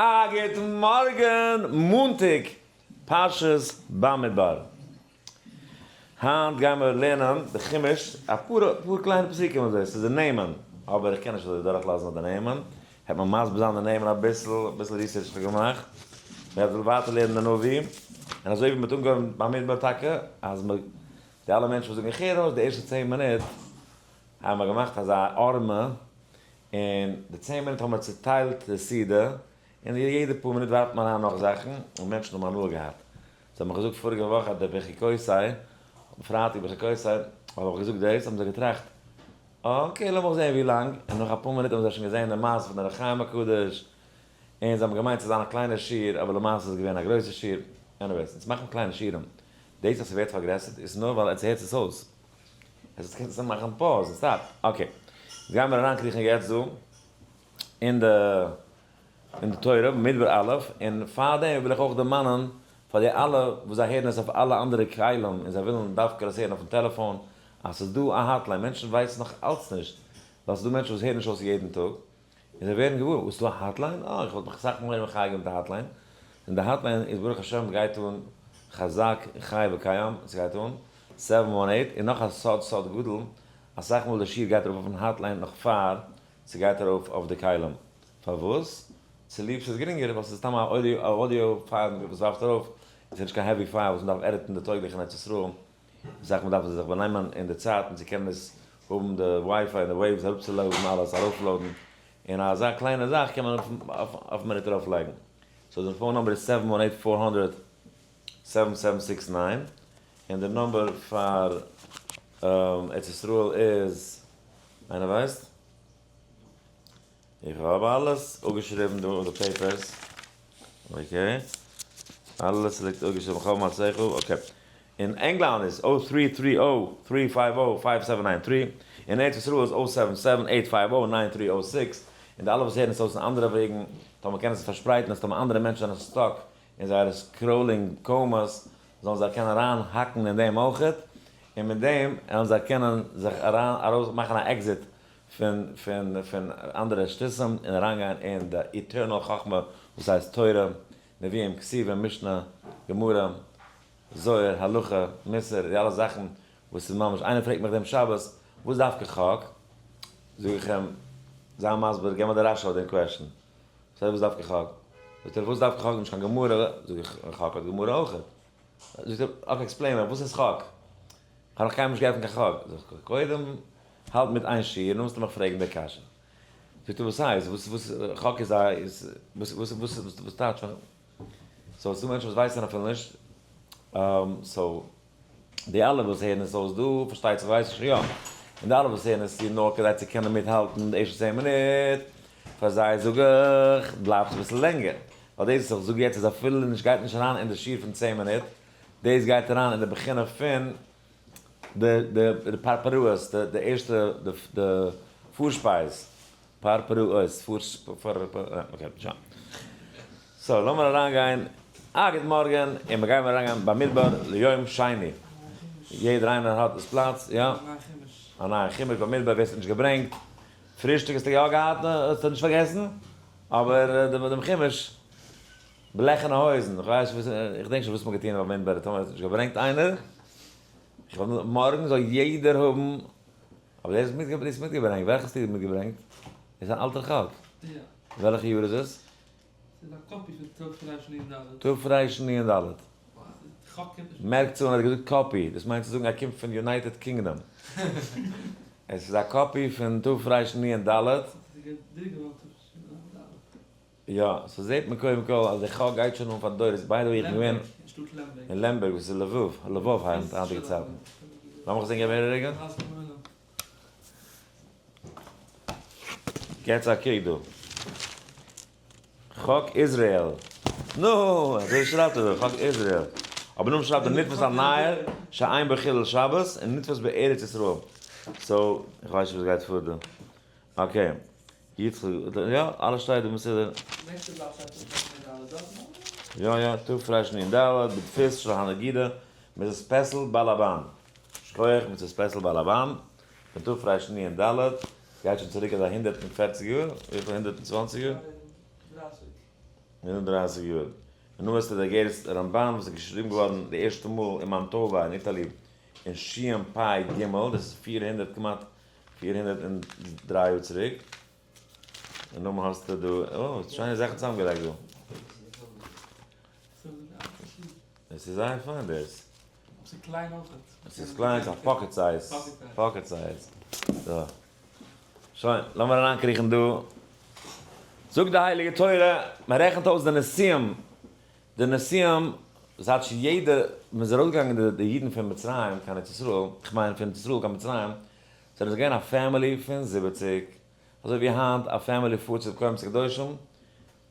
א גוט מארגן, מאנטאג פרשת במדבר. היינט גייען מיר לערנען די חומש, אפאר אפאר קליינע פסוקים אזוי, ס'איז די נעמען, אבער איך קען נישט אזוי דורכלאזן די נעמען, העט מען מסביר זיין די נעמען אביסל, אביסל research איך האב געמאכט, מען וועט ווייטער לערנען די נביא, און אזוי ווי מען האט אנגעהויבן במדבר טאקע, אז מען, די אלע מענטשן וואס זאגן איך הער אויס די ערשטע 10 מינוט, האבן מיר געמאכט אזא ארמע, און די 10 מינוט האבן מיר צוטיילט די סעודה, און יעדע פאר מינוט ווארפט מען אריין נאך זאכן, און מענטשן האבן הנאה געהאט. זיי האבן מיך געזאגט פאריגע וואך אז די בחוקותי, פרייטאג בחוקותי, האב איך געזאגט דאס, האבן זיי געטראכט, okay לאמיך זען ווי לאנג, און נאך אפאר מינוט האבן זיי שוין געזען די מעשה פון דער אור החיים הקדוש, און זיי האבן געמיינט ס'זאל זיין א קליינע שיעור, אבער למעשה איז עס געווען א גרויסע שיעור. Anyways, אונז מאכן קליינע שיעורים. דאס אז ס'ווערט פארגרעסערט איז נאר ווייל עטס הערטס עס אויס. עס קענסט מאכן pause און stop. Okay. גיימיר אריינקריכן יעצט דא אין די אין די תורה, במדבר א', און פארדעם וויל איך אויך דערמאנען פאר די אלע וואס זיי הערן עס אויף אלע אנדערע כלים און זיי ווילן דווקא דאס הערן אויפן טעלעפאן, אז ס'איז דא א hotline, מענטשן ווייסן נאך אלץ נישט, ווייל ס'איז דא מענטשן וואס הערן נישט אויס יעדן טאג, און זיי ווערן געוואר, וואס ס'איז דא א hotline? אה, איך וואלט מיך אסאך מער מחיה געווען מיט א hotline, און די hotline איז ברוך השם גייט אן חזק חי וקיים, ס'גייט אן, 718, און נאך א סוד סוד גדול, אסאך מאל די שיעור גייט ארויף אויפן hotline נאך פאר ס'גייט ארויף אויף די כלים. פארוואס? צוליב ס'איז גרינגער ווייל ס'איז סתם א audio file וואס ווארפט ארויף, און ס'איז נישט קיין heavy file וואס מ'דארף edit ן די טויגליך אין ארץ ישראל, אסאך מאל דארף מען זיך באנעמען אין די צייט און צו קענען עס האבן די WiFi און די waves אראפצו load ן אלעס ארויפ load ן, און אזא קליינע זאך קען מען אויף מינוט ארויפלייגן. So די phone number איז 718 400 7769, און די number פאר ארץ ישראל איז, איינער ווייסט? איך האב אלעס אפגעשריבן דא אויף די papers, okay, אלעס ליגט אפגעשריבן, איך האב מיין שכל, okay. אין ענגלאנד איז o three three o three five o five seven nine three, אין ארץ ישראל איז o seven seven eight five o nine three o six, און די אלע וואס הערן עס אויס אין אנדערע וועגן, טאמער קענען זיי עס פארשפרייטן אז טאמער אנדערע מענטשן זענען stuck אין זייערע scrolling comas, זאלן זיי קענען אריין האקן אין דעם אויכעט, און מיט דעם וועלן זיי קענען זיך אריין ארויס מאכן א exit פון פון פון אנדערע שטותים און אריינגיין אין די eternal חכמה וואס הייסט תורה, נביאים, כתובים, משנה, גמרא, זוהר, הלכה, מוסר, די אלע זאכן וואס איז ממש, איינער פרעגט מיך דעם שבת, וואס דווקא חק? זאג איך אים, זיי מסביר, געב מיר די רש"י אויף דעם question. זאגט ער וואס דווקא חק? זאגט ער וואס דווקא חק נישט קיין גמרא? זאג איך, חק האט גמרא אויכעט. זאגט ער, okay explain מיר, וואס איז חק? כ'האב נאך קיינמאל נישט געעפנט קיין חק. זאג איך, קודם האלט מיט איין שיעור, נאכדעם וועסטו מיך פרעגן די קשיא. זאגט ער, וואס הייסט? וואס וואס חק איז א איז וואס וואס וואס וואס טייטש? So ס'דא מענטשן וואס ווייסן אפילו נישט. So די אלע וואס הערן עס אויס דא, פארשטייט זיך ווייסן שוין יא. און די אלע וואס הערן עס צו נאר כדי צו קענען מיטהאלטן די ערשטע 10 מינוט, פאר זיי זאג איך, בלייבטס אביסל לענגער. ווייל דאס וואס איך זאג יעצט איז אפילו נישט גייט נישט אריין אין די שיעור פון 10 מינוט, דאס גייט אריין אין די בחינה פון די די פרפראות, די ערשטע די פארשפייז, פרפראות, okay, שוין. So לאמיר אריינגיין, א גוט מארגען, און מיר גיימיר אריינגיין במדבר ליום שני. יעדער איינער האט דאס פלאץ, יא? א נייע חומש במדבר, ווער ס'האט נישט געברענגט פרישטאג האסטו יא געהאט, האסטו נישט פארגעסן, אבער דעם חומש, בלעכענע הויזן, איך ווייס נישט וואס, איך דענק נישט וואס מ'האט געטון במדבר, טאמער האט נישט געברענגט איינער, איך וויל מארגן זאל יעדער האבן, אבער דאס איז מיטגעברענגט, וועלכע האסטו מיטגעברענגט? דאס איז אן אלטער חק? יא. וועלכע יאר איז עס? ס'איז א copy פון תרנ"ד. תרנ"ד. מערקט אן ער האט געזאגט copy, דאס מיינט צו זאגן ער קומט פון United Kingdom. עס איז א copy פון תרנ"ד. יא, so זעט מען קודם כל אז די חק גייט שוין אן פאר דורות, by the way איך בין געווען אין לעמבערג וואס איז לבוב, לבוב היינט היינטיגע צייטן. לאמיך זען געב אהער א רגע. געטס א קוק דא. חק איזריעל. נו, אזוי שרייבט ער דא, חק איזריעל. אבער נאכדעם שרייבט ער נדפס א נייער, שאין בו חילול שבת, און נדפס בארץ ישראל. So, איך ווייס נישט וואס גייט פאר דא. Okay. יצחק, יא, אלעס שטייט דא מסודר. נעקסטע בלאט שטייט תרנ"ד דארט יא יא, תרנ"ד, בדפוס של הנגידה, Mrs. פעסל באלאבאן. שכוח Mrs. פעסל באלאבאן, פון תרנ"ד, גייט שוין צוריק אזא 140 יאר, וויפיל 120 יאר? 39 יאר. און נו האסטו די אגרת רמבן וואס איז געשריבן געווארן די ערשטע מאל אין מאנטאווא אין איטאלי אין שפ ג, דאס איז 400 כמעט 403 יאר צוריק. און נאכדעם האסטו דא, אוי, שיינע זאכן צוזאמגעלייגט דא. עס איז זייער פיין דאס. עס איז קליין אויך. עס איז קליין, ס'איז א pocket size. Pocket size. So. שוין, לאמיר אריינקריכן דא. זאגט די הייליגע תורה, מען רעכנט אויס די נשיאים. די נשיאים, זייט שוין יעדע, מען איז ארויסגעגאנגען די אידן פון מצרים קיין ארץ ישראל, כ'מיין פון ארץ ישראל קיין מצרים, זענען זיי געווען א family פון 70. אזוי ווי היינט א family פארט צו די מקומות הקדושים,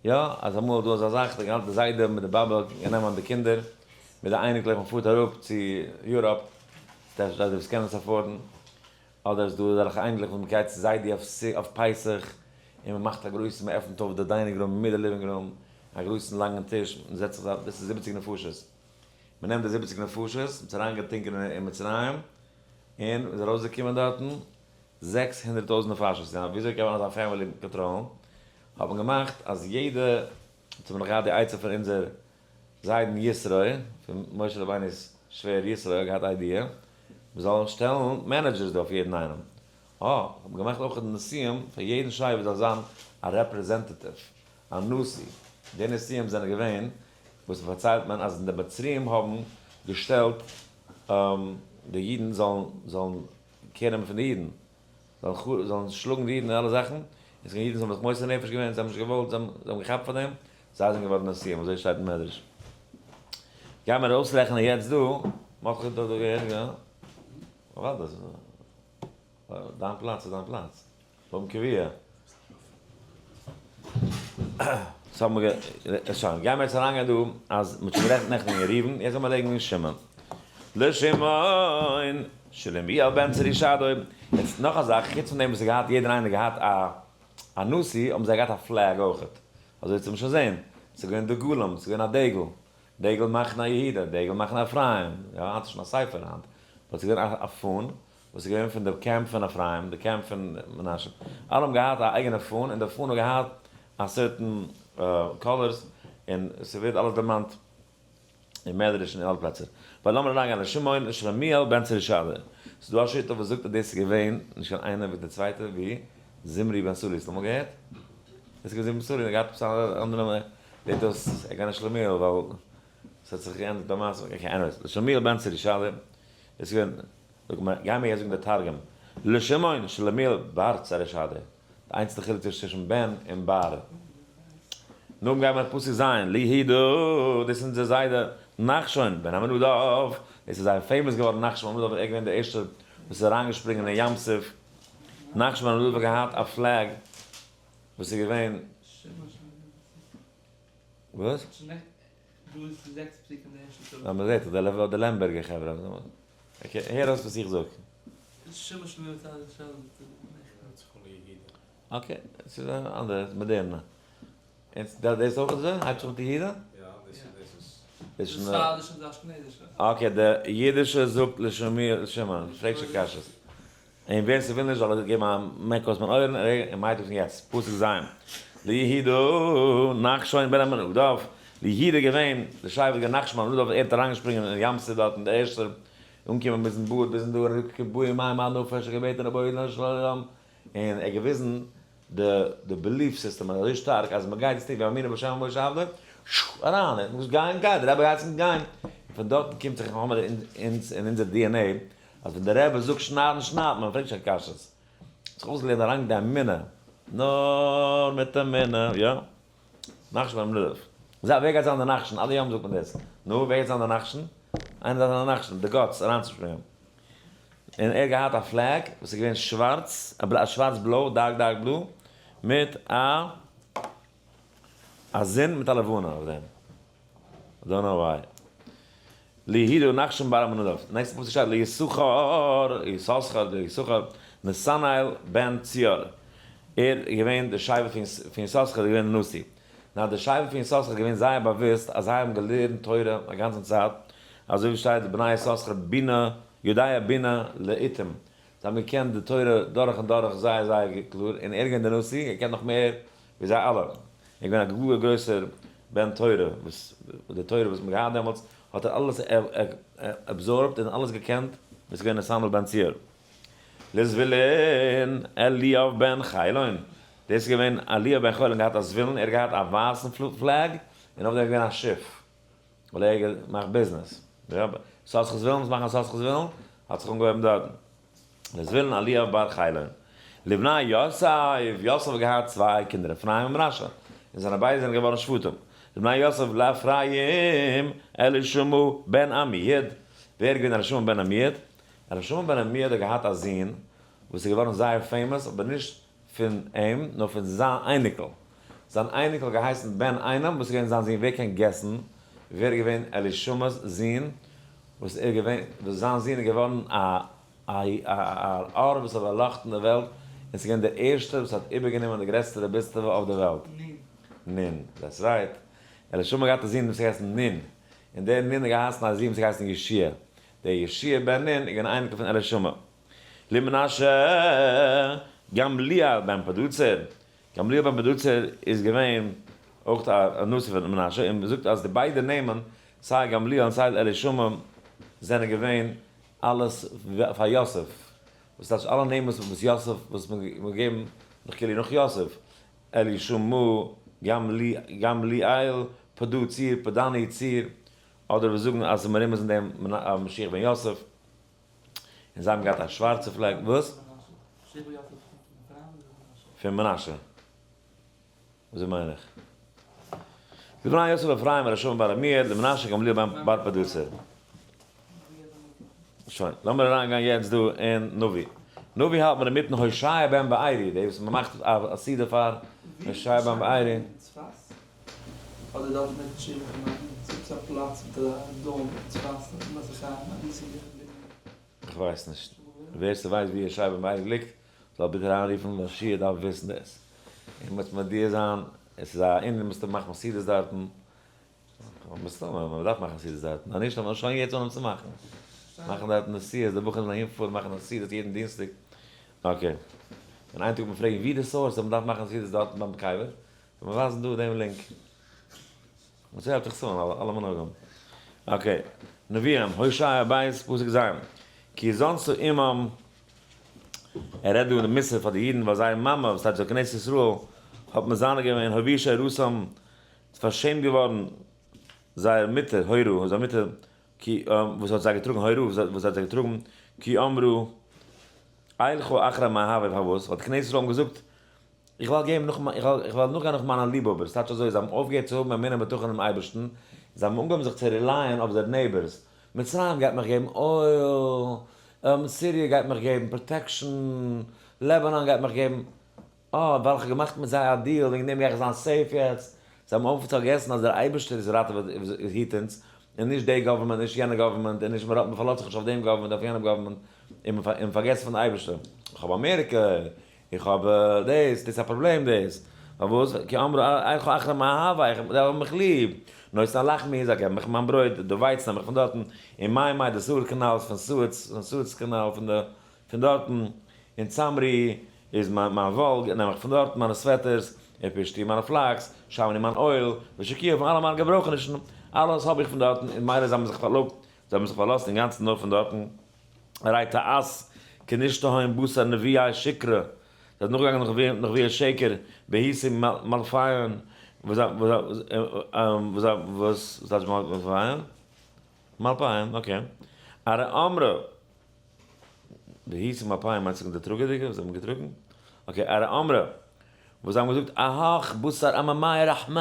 יא, אז אמאל איז דא אזא זאך, די גאנצע זיידע מיט די באבע גענומען די קינדער מיט די אייניקלעך, מען פארט אראפ צו Europe, דאס איז וואס קענען עס afford ן, אדער איז דא אזעלכע אייניקלעך וואס מען גייט צו זיידי אויף פסח, און מען מאכט א גרויסן, מען עפנט אויף די dining room מיט די living room, א גרויסן לאנגן טיש, מען זעצט זיך דארט, דאס איז 70 נפשות, מען נעמט די 70 נפשות, מען האט אריינגעטונקען אין מצרים, און מען איז ארויסגעקומען דארטן 600,000 נפשות, יא, וויאזוי קען מען אזא family קאנטראלן? האט מען געמאכט אז יעדע, האט מען נאך געהאט די עצה פון אונזער זיידן יתרו, פון משה רבינו'ס שווער יתרו האט געהאט idea, מען זאל שטעלן managers דא אויף יעדן איינעם. אה, האט מען געמאכט אויך נשיאים, פאר יעדן שבט זאל זיין א representative, א נשיא. די נשיאים זענען געווען, וואס פארציילט מען אז די מצריים האבן געשטעלט די אידן זאלן care נעמען פון די אידן, זאלן שלאגן די אידן און אלע זאכן, און ס'געווען אידן וואס האבן זיך מוסר נפש געווען, זיי האבן נישט געוואלט, זיי האבן געכאפט פאר דעם, זיי זענען געווארן נשיאים, אזוי שטייט אין מדרש. גייען מיר אויסרעכענען יעצט דא, מרדכי האט דא געהערט, יא? אוודאי, דיין פלאץ איז דיין פלאץ. האבן קביעה. שוין, גייען מיר יעצט אריינגיין דא, אז מ'האט שוין גערעכנט נעכטן וועגן ראובן, יעצט גיימיר לייגן וועגן שמעון. לשמעון, שלומיאל בן צורישדי. יעצט נאך א זאך, חוץ פון דעם וואס געהאט יעדער איינער געהאט א נשיא, האבן זיי געהאט א flag אויכעט. אזוי צום שוין זען. ס'איז געווען דגלים, ס'איז געווען א דגל. דגל מחנה יהודה, דגל מחנה אפרים. יא, היינט איז שוין א ספר היינט. but ס'איז געווען א פאן. וואס איז געווען פון די camp פון אפרים, די camp פון מנשה. אלע האבן געהאט א אייגענע פאן, און די פאן האט געהאט א certain colors, און ס'ווערט אלעס דערמאנט אין מדרש און אין אלע פלעצער. ווייל לאמיר אריינגיין לשמעון שלומיאל בן צורישדי. ס'איז דא א שיטה וואס זאגט אז דאס איז געווען נישט קיין איינער ווי דער צווייטער ווי זמרי בן סלוא. האסט אמאל געהערט? דאס איז געווען זמרי בן סלוא, ער האט געהאט עפעס א אנדערע נאמען. זעט אויס ער איז געווען א שלומיאל ווייל ס'האט זיך געענדיגט ביי מעשה. Okay anyways, שלומיאל בן צורישדי איז געווען, זאג מיר, גיי מיר יעצט זאגן די תרגום, לשמעון שלומיאל בר צורישדי, די איינציגסטע חילוק צווישן בן און בר. נאכדעם גייען מיר פסוק ז', ליהודה, דאס איז אונזער זיידע נחשון בן עמינדב, דאס איז זייער famous געווארן, נחשון בן עמינדב, ער איז געווען דער ערשטער וואס איז אריינגעשפרינגען אין ים סוף, נחשון בן עמינדב האט געהאט א flag וואס איז געווען. וואס? יא, מען זעט דאך די לעמבערגער חברה. Okay, הער אויס וואס איך זאג. Okay, עס איז א אנדערע, מאדערנע. און דאס איז אויך אזוי? הייבט זיך מיט יהודה? יא, דאס איז. דאס איז okay, די אידישע זאגט לשמי לשמעון, פרעג שוין קשיות. און ווער ס'וויל נישט זאל ער געבן א מעק אויס מיין אויערן, און מייט אויף יעצט, פסוק ז', ליהודה נחשון בן עמינדב, ליהודה געווען, די שבט געווען נחשון בן עמינדב, ער האט אריינגעשפרינגען אין ים סוף דארטן, דער ערשטער אנקומען ביזן בארד, ביזן דא, און ער האט געזאגט כבאי מים עד נפש, ער האט געבעטן רבונו של עולם, און ער האט געוויזן די belief system איז אזוי שטארק אז מ'גייט עס טון ויאמינו בהשם ובמשה עבדו, אריין, ער מוז גיין, גיי, דער רבי הייסט אונז גיין, און פון דארטן קומט זיך האמער אונז אין אונזער DNA אז ווען דער רבי זאגט שניידן שניידט מען, מ'פרעגט נישט קיין קשיות. זיך אויסגעלערנט אריין די אמונה, נאר מיט אמונה, יא. נחשון בן עמינדב. זע, ווער גייט זיין דער נחשון? עד היום זאגט מען דאס. נו, ווער גייט זיין דער נחשון? איינער דארף זיין דער נחשון, די guts אריינצושפרינגען. און ער האט געהאט א flag וואס איז געווען שווארץ, א שווארץ בלוי, dark dark blue, מיט א א זון מיט א לבנה אויף דעם. I don't know why. ליהודה נחשון בר עמינדב. נעקסטע פסוק שטייט ליששכר, יששכר, די יששכר, נתנאל בן צוער. ער איז געווען די שבט פון יששכר איז געווען די נשיא. נאר די שבט פון יששכר איז געווען זייער באוואוסט אז זיי האבן געלערנט תורה א גאנצן צייט, אזוי ווי שטייט בני יששכר בינה יודע בינה לעתים. זיי האבן געקענט די תורה דורך און דורך זייער זייער קלאר, און ער איז געווען די נשיא, ער קען נאך מער ווי זיי אלע. ער איז געווען א גאר גרויסער בן תורה, וואס די תורה וואס מ'האט געהאט דעמאלטס, האט ער אלעס absorbed און אלעס געקענט, וואס איז געווען נתנאל בן צוער. לזבולון, אליאב בן חילון, דאס איז געווען אליאב בן חילון געהאט א זבולון, ער האט געהאט א ווייסן flag, און אויף דעם איז געווען א שיף, ווייל ער האט געמאכט ביזנעס. יששכר זבולון, וואס מאכן יששכר זבולון? האט זיך אנגעהויבן דארטן. לזבולון אליאב בר חילון. לבני יוסף, יוסף האט געהאט צוויי קינדער, אפרים און מנשה, און זיינע ביידע זענען געווארן שבטים. לבני יוסף לאפרים, אלישמע בן עמיהוד. ווער איז געווען אלישמע בן עמיהוד? אלישמע בן עמיהוד האט געהאט א זון וואס איז געווארן זייער famous, אבער נישט פון אים, נאר פון זיין אייניקל. זיין אייניקל האט געהייסן בן עינם, וואס איז געווען זיין זון, ווער קען guess ן ווער איז געווען אלישמע'ס זון, וואס ער געווען, וואס זיין זון איז געווארן א א א אור וואס האט באלאכטן די וועלט, און ס'איז געווען דער ערשטער וואס האט איבערגענומען די גרעסטע רביסטעווע אויף די וועלט. נון. נון, that's right. אלישמע האט געהאט א זון וואס האט געהייסן נון, און דער נון האט געהייסן א זון וואס האט געהייסן יהושע. דער יהושע בן נון איז געווען אייניקל פון אלישמע. למנשה, גמליאל בן פדהצור. גמליאל בן פדהצור איז געווען אויך א נשיא פון מנשה, און מ'זאגט אז די ביידע נעמען, סיי גמליאל און סיי אלישמע, זענען געווען אלעס פאר יוסף, וואס טייטש אלע נעמען וואס יוסף וואס מען האט געגעבן נאך כאילו נאך יוסף, אלישמע, גמליאל, פדהצור, פדני צור, אדער וואס זאגן אז ס'איז מרומז אין דעם משיח בן יוסף. און זיי האבן געהאט א שווארצע flag, וואס? פון מנשה. וויאזוי מיין איך? לבני יוסף אפרים אלישמע בר עמיהוד למנשה גמליאל בן בר פדהצור. שוין, לאמיר אריינגיין יעצט דא אין נביא. נביא האלט מען אינמיטן הושע בן בארי, די וואס מ'מאכט א סעודה פאר הושע בן בארי. אדער דארף מען תשובה פון מיין ס'איז א פלאץ מיט א דאום אין צפת און בית החיים א ריזיגע בנין. איך ווייס נישט. ווער ס'ווייסט ווי הושע בן בארי ליגט זאל ביטע אריינרופן ווייל שיע דארף וויסן דאס. איך מוז מודיע זיין עס איז א ענין מסתמא מאכן סעודות דארטן. מסתמא מען דארף מאכן סעודות דארטן. אז נישט האט מען שוין יעצט אנגעהויבן צו מאכן. מאכן דארטן נסיעות די בחורים זאלן אהינפארן מאכן נסיעות יעדן דינסטאג. okay. און איין טאג וועט מען פרעגן ווי די source אז מען דארף מאכן סעודות דארטן ביים קבר. מיר ווייזן דא דעם link. אזוי האלט איך עס אן, אלע מנהגים. okay. נביאים, הושע ב', פסוק ז'. כי זנתה אמם, ער רעדט דא די מוסר פאר די אידן ווייל זייער מאמע, וואס טייטש די כנסת ישראל, האט מזנה געווען, הובישה הורתם, איז פארשעמט געווארן זייער מוטער, הורו, זייער מוטער, כי, וואס האט זיי געטראגן, הורו, וואס האט זיי געטראגן, כי אמרו, אלכה אחרי מאהבי, פארוואס? ווייל די כנסת ישראל האבן געזאגט, איך וועל געבן נאך איך וועל איך וועל נאכגיין נאך מיינע ליבהאבערס, טייטש אזוי, זיי האבן אויפגעהערט צו האבן אמונה ובטחון אינעם אייבערשטן, זיי האבן אנגעהויבן זיך צו rely ען אויף זייער neighbors, מצרים גייט מיך געבן oil, סיריע גייט מיך געבן protection, לעבאנאן גייט מיך געבן, אה, ווייל איך האב געמאכט מיט זיי א deal, וועגן דעם גיי איך זיין safe יעצט, זיי האבן אויף פארגעסן אז דער אייבערשטער איז ראטעוועט איז היט אונז, און נישט די government, נישט יענע government, און נישט מען פארלאזט זיך נישט אויף דעם government אויף יענעם government, און מען פארגעסט פון די אייבערשטער, איך האב אמעריקע, איך האב דאס, דאס איז א פראבלעם דאס, פארוואס? כי אמרו אלכה אחרי מאהבי, זיי האבן מיך ליב, נותני לחמי, זיי געבן מיך מיין ברויט, די ווייץ נעם איך פון דארטן, און מימי, די sewer canals פון סועץ, פון סועץ קאנאל, פון די, פון דארטן, און צמרי איז מיין מיין וואל, נעם איך פון דארטן מיינע sweaters, און פשתי מיינע flax, שמני מיין oil, ושקועי פון אלע מיינע געברויכענישן, אלעס האב איך פון דארטן, און מילא זיי האבן זיך פארלאזט, זיי האבן זיך פארלאזט אינגאנצן נאר פון דארטן. הרי תעש כנשתהון בשר נביאי שקרא, זיי זענען נאכגעגאנגען נאך נביאי שקר, בהיסי מלפיון, וואס וואס טייטש מלפיון? מלפיון, okay. הרי אמרו, בהיסי מלפיון מיינט זיך די טראגעדיגע וואס זיי האבן געטראגן? okay, הרי אמרו, וואס זיי האבן געזאגט, אהך בשר עממי רחמי,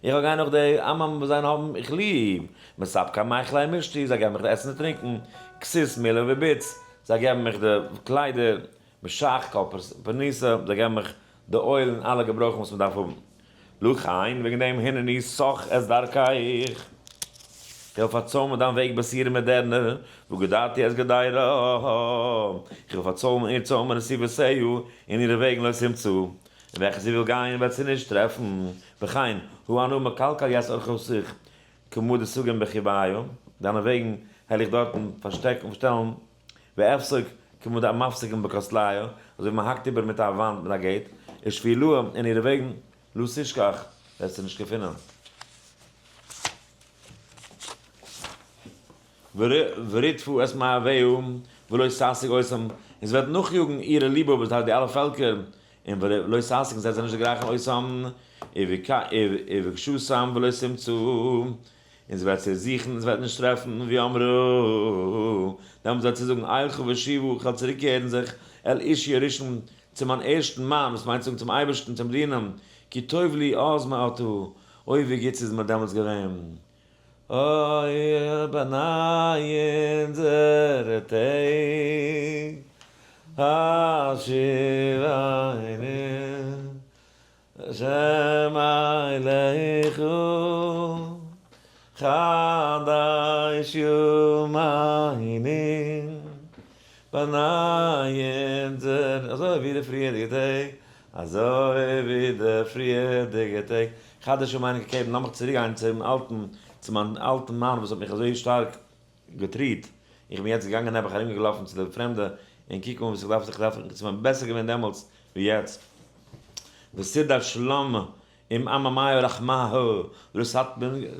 איך וועל גיין נאך די עמם וואס זיי האבן מיך ליב, מספקי מאכלי משתי, זיי געבן מיך די עסן און טרינקען, כסות מלא ובוץ, זיי געבן מיך די קליידער, משח כל פרנסה, זיי געבן מיך די oil און אלע געברויכן וואס מען דארף האבן. לכן, וועגן דעם הנני סך את דרכך, איך וועל פארצוימען דיין וועג בסירים מיט דערנער, וגדרתי את גדרה, איך וועל פארצוימען איר צוים ונתיבותיה, און אירע וועגן לא תמצא, און וועלכע זי וויל גיין וועט זי נישט טרעפן, וכן, הא אנא מקלקל את אורחותיך כמה דסגים בחיבאיו, דיינע וועגן העל איך דארטן פארשטעקן און פארשטעלן, ואפסוק כמה דמפסיקים בכתליה, אזוי ווי מען האקט איבער מיט א וואנט מיט א gate, ושביליה, און אירע וועגן לא תשכח, וועסטו נישט געפינען. ורדפה את מאהביה ולא תשיג אותם, און זי וועט נאכיאגן אירע ליבהאבערס, דאס הייסט די אלע פעלקער, און ולא תשיג, און זי וועט זיי נישט דערגרייכן אותם, ובקשתם ולא תמצא, און זי וועט זיי זוכן און זי וועט נישט טרעפן, ואמרה, דעמאלטס וועט זי זאגן, אלכה ואשובה, איך וועל צוריקקערן זיך, אל אישי הראשון, צו מיין ערשטן מאן, וואס מיינט זאגן צום אייבערשטן, צום דינען, כי טוב לי אז מעתה, אוי ווי גוט ס'איז מיר דעמאלטס געווען. אוי באניי אונזערע טעג, השיבנו השם אליך, חדש ימינו, באניי אונזערע, אזוי ווי די פריערדיגע טעג, אזוי ווי די פריערדיגע טעג, חדש ימינו געגעבן, לאמיך צוריק גיין צום אלטן, צו מיין אלטן מאן וואס האט מיך אזוי שטארק געטריט, איך בין יעצט געגאנגען נעבעך ארומגעלאפן צו די פרעמדע און קוק אן וואס איך דארף זיך דארף, ס'איז מיר בעסער געווען דעמאלטס ווי יעצט. וסדר שלום עם עממיה רחמה ולא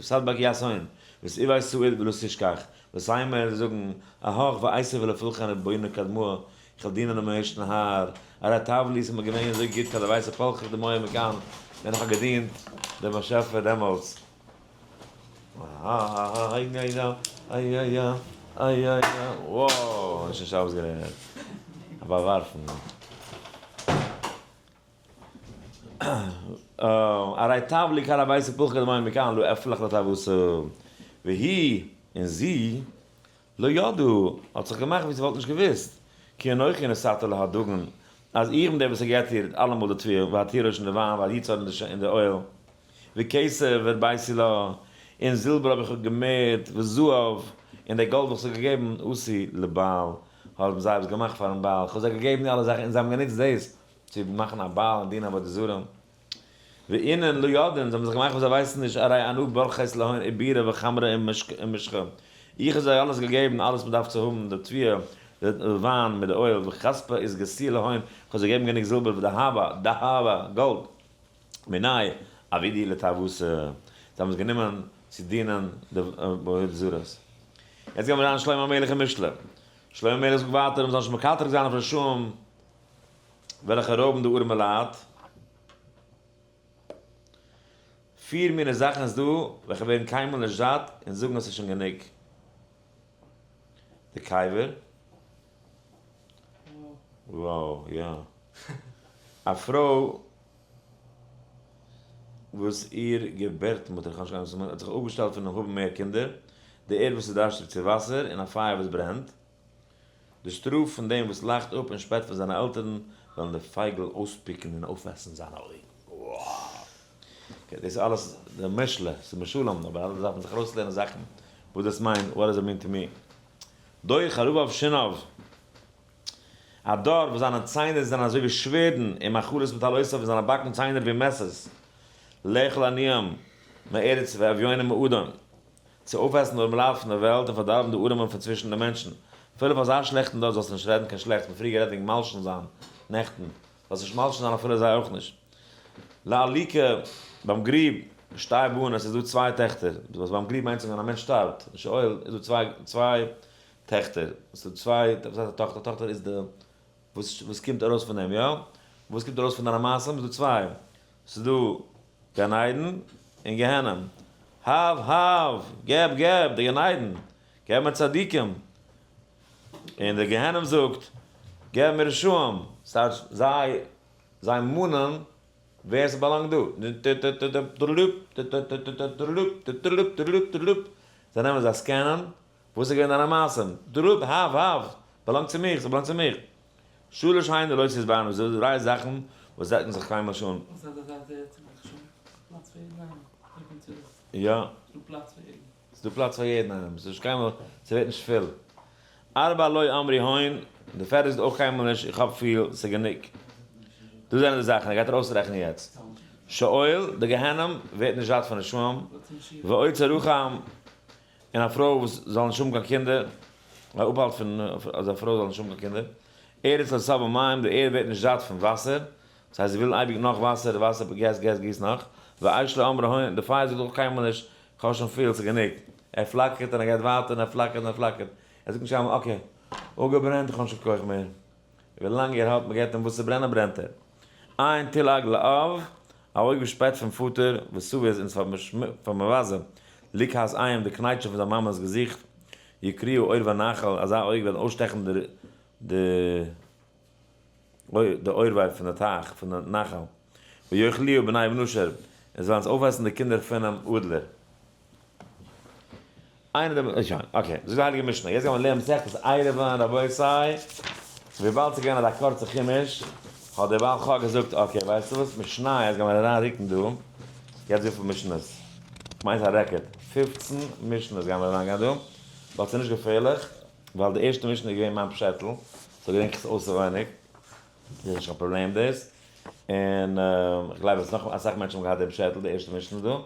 סתבק יאסון, וסעיבי סעיד ולא תשכח, וסיימער זאגן אהך ועשו ולפולחן רבינו קדמאה, איך וועל דינען דעם ערשטן האר, הרי טב לי, ס'איז מיר געווען אזוי גוט כדי ווייסע פלכך דמעה מכאן, ווען איך האב געדינט דעם באשעפער דעמאלטס. וואו! נישט נישט אויסגערעדט. א באווארפן. הרי טב לי כד ווייסע פלכך דמעה מכאן, לא אפלח לתאוותו. והיא, און זי, לא ידעו, האט זיך געמאכט ווי זי וואלט נישט געוואוסט, כי אנכי נתתי לה הדגן, אז איך בין דער וואס געבט איר אלעמאל די תבואה, והתירוש און די וויין, והיצהר און די אויל, וכסף הרביתי לה, און זילבער האב איך איר געמערט, וזהב, און די גאלד וואס איך האב געגעבן, עשו לבעל, האבן זיי עס געמאכט פארן בעל, איך האב זיי געגעבן די אלע זאכן און זיי האבן גענוצט דאס צו מאכן א בעל און דינען עבודה זרה. ואינון לא ידעין, זיי האבן זיך געמאכט ווי זיי ווייסן נישט, הרי אנא ברכית להון עיבורא וחמרא ומשחא, איך האב זיי אלעס געגעבן, אלעס מען דארף צו האבן, די תבואה, די וויין מיט די אויל, וכספא אתגסי להון, איך האב זיי געגעבן גענוג זילבער ודהבא, דהבא, גאלד, מיניה עבדי לתאוותא, זיי האבן עס גענומען צו דינען די עבודה זרות. יעצט גייען מיר אריין שלמה המלך אין משלי. שלמה המלך זאגט ווייטער מען זאל נישט מקטרג זיין אויף רשעים, וועלכע רויבן די ארעמע לייט. פיר מיני זאכן איז דא וועלכע ווערן קיינמאל נישט זאט און זאגן עס איז שוין גענוג. די קבר. וואו, יא. א פרוי וואס איר געבערט-מוטער, כ'האב נישט קיין אנונג וואס מיינט, האט זיך אפגעשטעלט פון האבן מער קינדער, די ערד וואס איז דארשטיג צו וואסער, און א פייער וואס ברענט. די שטראף פון דעם וואס לאכט אפ און שפעט פון זיינע עלטערן, וועלן די פייגל אויספיקן און אויפעסן זיינע אויגן. okay, דאס איז אלעס די משל, ס'איז משלים, אבער אלעס דארף מען זיך ארויסלערנען זאכן וואס דאס מיינט, what does it mean to me. דור חרביו שיניו, א דור וואס זיינע ציינער זענען אזוי ווי שווערדן, און מחלות מתעלותיו און זיינע באקן ציינער ווי מעסערס, לאכול עניים מארץ ואביונים מאדם. צו אויפעסן די ארעמעלייט פון דער וועלט און פארדארבן די ארעמע פון צווישן די מענטשן. אפילו פאר אזא שלעכטן דור זאלסטו נישט רעדן קיין שלעכטס, מ'האט פריער גערעדט וועגן מלשין זיין נעכטן, זאלסט נישט מלשין זיין אפילו זיי אויך נישט. לעליקה, ביים גריב, שתי בנות, עס איז דא צוויי טעכטער, וואס ביים גריב מיינט זיך ווען א מענטש שטארבט, אין שאול איז דא צוויי צוויי טעכטער, עס איז דא צוויי, וואס הייסט א טאכטער? א טאכטער איז די וואס וואס קומט ארויס פון דעם, יא? וואס קומט ארויס פון דיינע מעשים? איז דא צוויי, ס'איז דא גן עדן און גיהנום. הב הב, געב געב, די גן עדן, געב מיר צדיקים. און די גיהנום זאגט, געב מיר רשעים. ס'טייטש זיי זיי מאנען ווער ס'באלאנגט דא. זיי נעמען זיי סקענען, וואס איז געווען דיינע מעשים? דרופ, הב הב, באלאנגט צו מיך, ס'באלאנגט צו מיך. שלש הן לא תשבענה, ס'איז דא דריי זאכן וואס זעטן זיך קיינמאל נישט אן. וואס הייסט אז זיי זעצן זיך שוין? פלאץ פאר יעדן איינעם, אויב קומט צו דאס. יא. ס'דא פלאץ פאר יעדן. ס'דא פלאץ פאר יעדן איינעם, ס'איז נישט קיינמאל, ס'ווערט נישט פול. ארבע לא אמרו הון, די פערטע זאגט אויך קיינמאל נישט, איך האב פיל, ס'איז גענוג. דאס זענען די זאכן, ער גייט ארויסרעכענען יעצט. שאול, די גיהנום, ווערט נישט זאט פון רשעים, ואוצר רחם, און א פרוי וואס זאל נישט האבן קיין קינדער, א אפהאלט פון אז א פרוי זאל נישט האבן קיין קינדער, ארץ לא שבעה מים, די ערד ווערט נישט זאט פון וואסער, דאס הייסט זיי ווילן אייביג נאך וואסער, וואסער גיס גיס גיס נאך, ואש לא אמרה הון, די פייער זאגט אויך קיינמאל נישט, כ'האב שוין פיל, ס'איז גענוג. ער פלאקערט און ער גייט ווייטער און ער פלאקערט און ער פלאקערט. ער זאגט נישט קיינמאל okay, אפגעברענט, איך האב נישט קיין כח מער. ווילאנג ער האלט מ'געט אים וואס צו ברענען ברענט ער. עין תלעג לאב, א אויג וואס שפעט פון פאטער, וסובית און פארמבזה, לקהת אם די קנייטשן פון זיין מאמע'ס געזיכט, יקריעו עורבי נחל, אזא אויג וועט אויסשטעכן די די עורבי פון די טייך, פון די נחל, ויאכלוהו בני נשר, עס וועלן עס אויפעסן די קינדער פונעם אדלער. איינער דער, שוין, okay, זאגט די הייליגע משנה, יעצט גיימיר לערנען מסכת עירובין, רבותי, וויבאלד ס'איז געווען אזא קורצע חומש, האט דער בעל חק געזאגט, okay, ווייסטו וואס, משניות גיימיר אריין רוקן דא, יעצט וויפיל משניות? כ'מיין ס'איז א רעקארד, 15 משניות גיימיר אריין גיין דא, but ס'איז נישט געפערליך, ווייל די ערשטע משנה איז געווען מיין פשעטל, so געדענק איך עס אויסעווייניג, איז נישט קיין פראבלעם דאס, און כ'גלייב אז נאך אסאך מענטשן האבן געהאט דעם פשעטל די ערשטע משנה דא.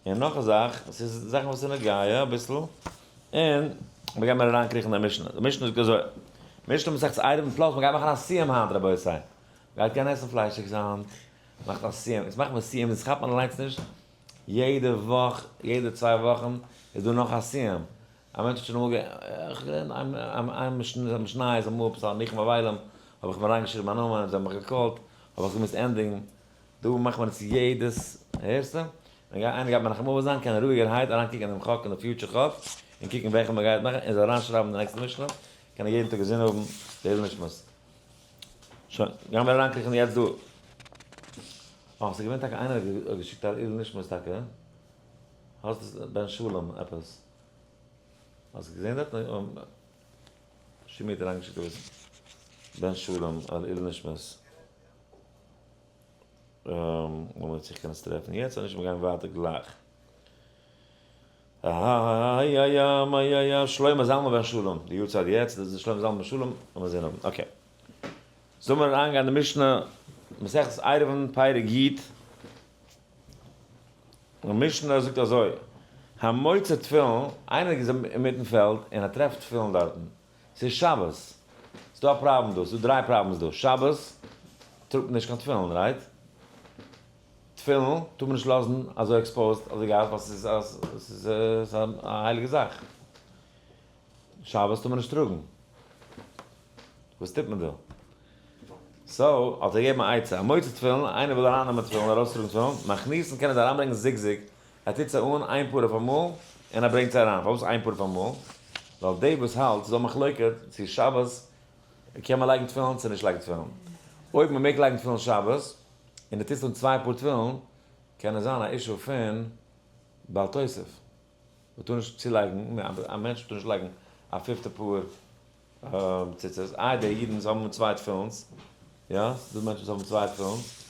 און נאך א זאך, ס'איז זאכן וואס איז נוגע אביסל, און מיר גיימיר אריינקריכן אין די משנה. די משנה זאגט אזוי, משנה מסכת עירובין plus מ'גייט מאכן א סיום היינט רבותי. מ'גייט גיין עסן פליישיגס היינט, מ'מאכט א סיום, יעצט מאכט מען סיום, דאס כאפט מען אליינס נישט, יעדע וואך, יעדע צוויי וואכן איז דא נאך א סיום. א מענטש האט שוין אמאל גע, איך האב געלערנט איין משניות אמאל עפעס א ניחום אבלים, האב איך מיר אריינגעשריבן מיין נאמען, זיי האבן מיך גע call ט, האב איך געמוזט ענדיגן. דא מאכט מען עס יעדעס, הערסטו? ווען איינער גייט מנחם אבל זיין קען ער רואיגערהייט אריינקוקן אין דעם חק אין די future חק, און קוקן וועלכע מען גייט מאכן, און זיי אריינשרייבן די נעקסטע משנה, קען ער יעדן טאג אינזין האבן די עילוי נשמת. שוין, גיימיר אריינקריכן יעצט דא. אה, ס'איז געווען טאקע איינער האט געשיקט א עילוי נשמת טאקע. האסט עס בן שלום עפעס? האסט געזען דארט? שימי האט אריינגעשיקט עפעס בן שלום א עילוי נשמת. לאמיר זיך קענען טרעפן יעצט, אנישט מיר גייען ווייטער גלייך. איי שלמה זלמן בן שלום, די יארצייט יעצט, דאס איז שלמה זלמן בן שלום, לאמיר זעהן אויבן, okay. זאל מיר אריינגיין די משנה, מסכת עירובין פרק י', די משנה זאגט אזוי, המוצא תפילין, איינער איז אינמיטן פעלד און ער טרעפט תפילין דארטן, ס'איז שבת. ס'איז דא א פראבלעם דא. ס'איז דא דריי problems דא. שבת טראגט מען נישט קיין תפילין, right? תפילין טאר מען נישט לאזן אזוי exposed אויף די גאס ווייל ס'איז א ס'איז א הייליגע זאך. שבת טאר מען נישט טראגן. וואס טוט מען דא? so האט ער געגעבן א עצה. המוצא תפילין, איינער וויל ארייננעמען תפילין, ארויסטראגן תפילין, מכניסן קען ער זיי אריינברענגען זיגזיג, ער טוט זיי אן איין פאר אויף אמאל, און ער ברענגט זיי אריין. פארוואס איין פאר אויף אמאל? ווייל די וואס האלט ס'איז דא מחלוקת צו שבת קען מען לייגן תפילין צו נישט לייגן תפילין. אויב מען מעג לייגן תפילין שבת, און דו טוסט אן צוויי פאר תפילין, קען עס זיין א issue פון בל תוסיף. מען טאר נישט צולייגן, א מענטש טאר נישט לייגן א פיפטע פאר ציצית. איי די אידן וואס האבן צוויי תפילינ'ס, יא? ס'איז דא מענטשן וואס האבן צוויי תפילינ'ס.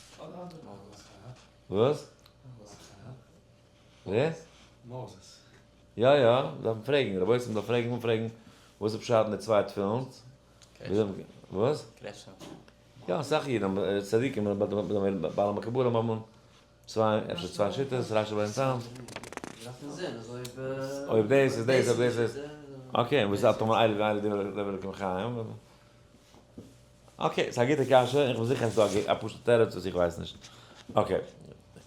וואס? ווער? מאזעס. יא יא, דארף מען פרעגן, רבותי מ'דארף פרעגן אנפרעגן וואס איז פשט אין די צוויי תפילינ'ס? וואס? יא אסאך אידן האבן צדיקים בעלי מקובלים האבן צוויי אפשר צוויי שיטות רשי ברענגט צאם. אויב דאס איז דאס אויב דאס איז okay און וואס איז טאמער אייליד אייליד דברי אלוקים חיים? okay, ס'איז א גוטע קשיא, איך בין זיכער אז ס'איז דא א פשוט'ע תירוץ וואס איך ווייס נישט. okay,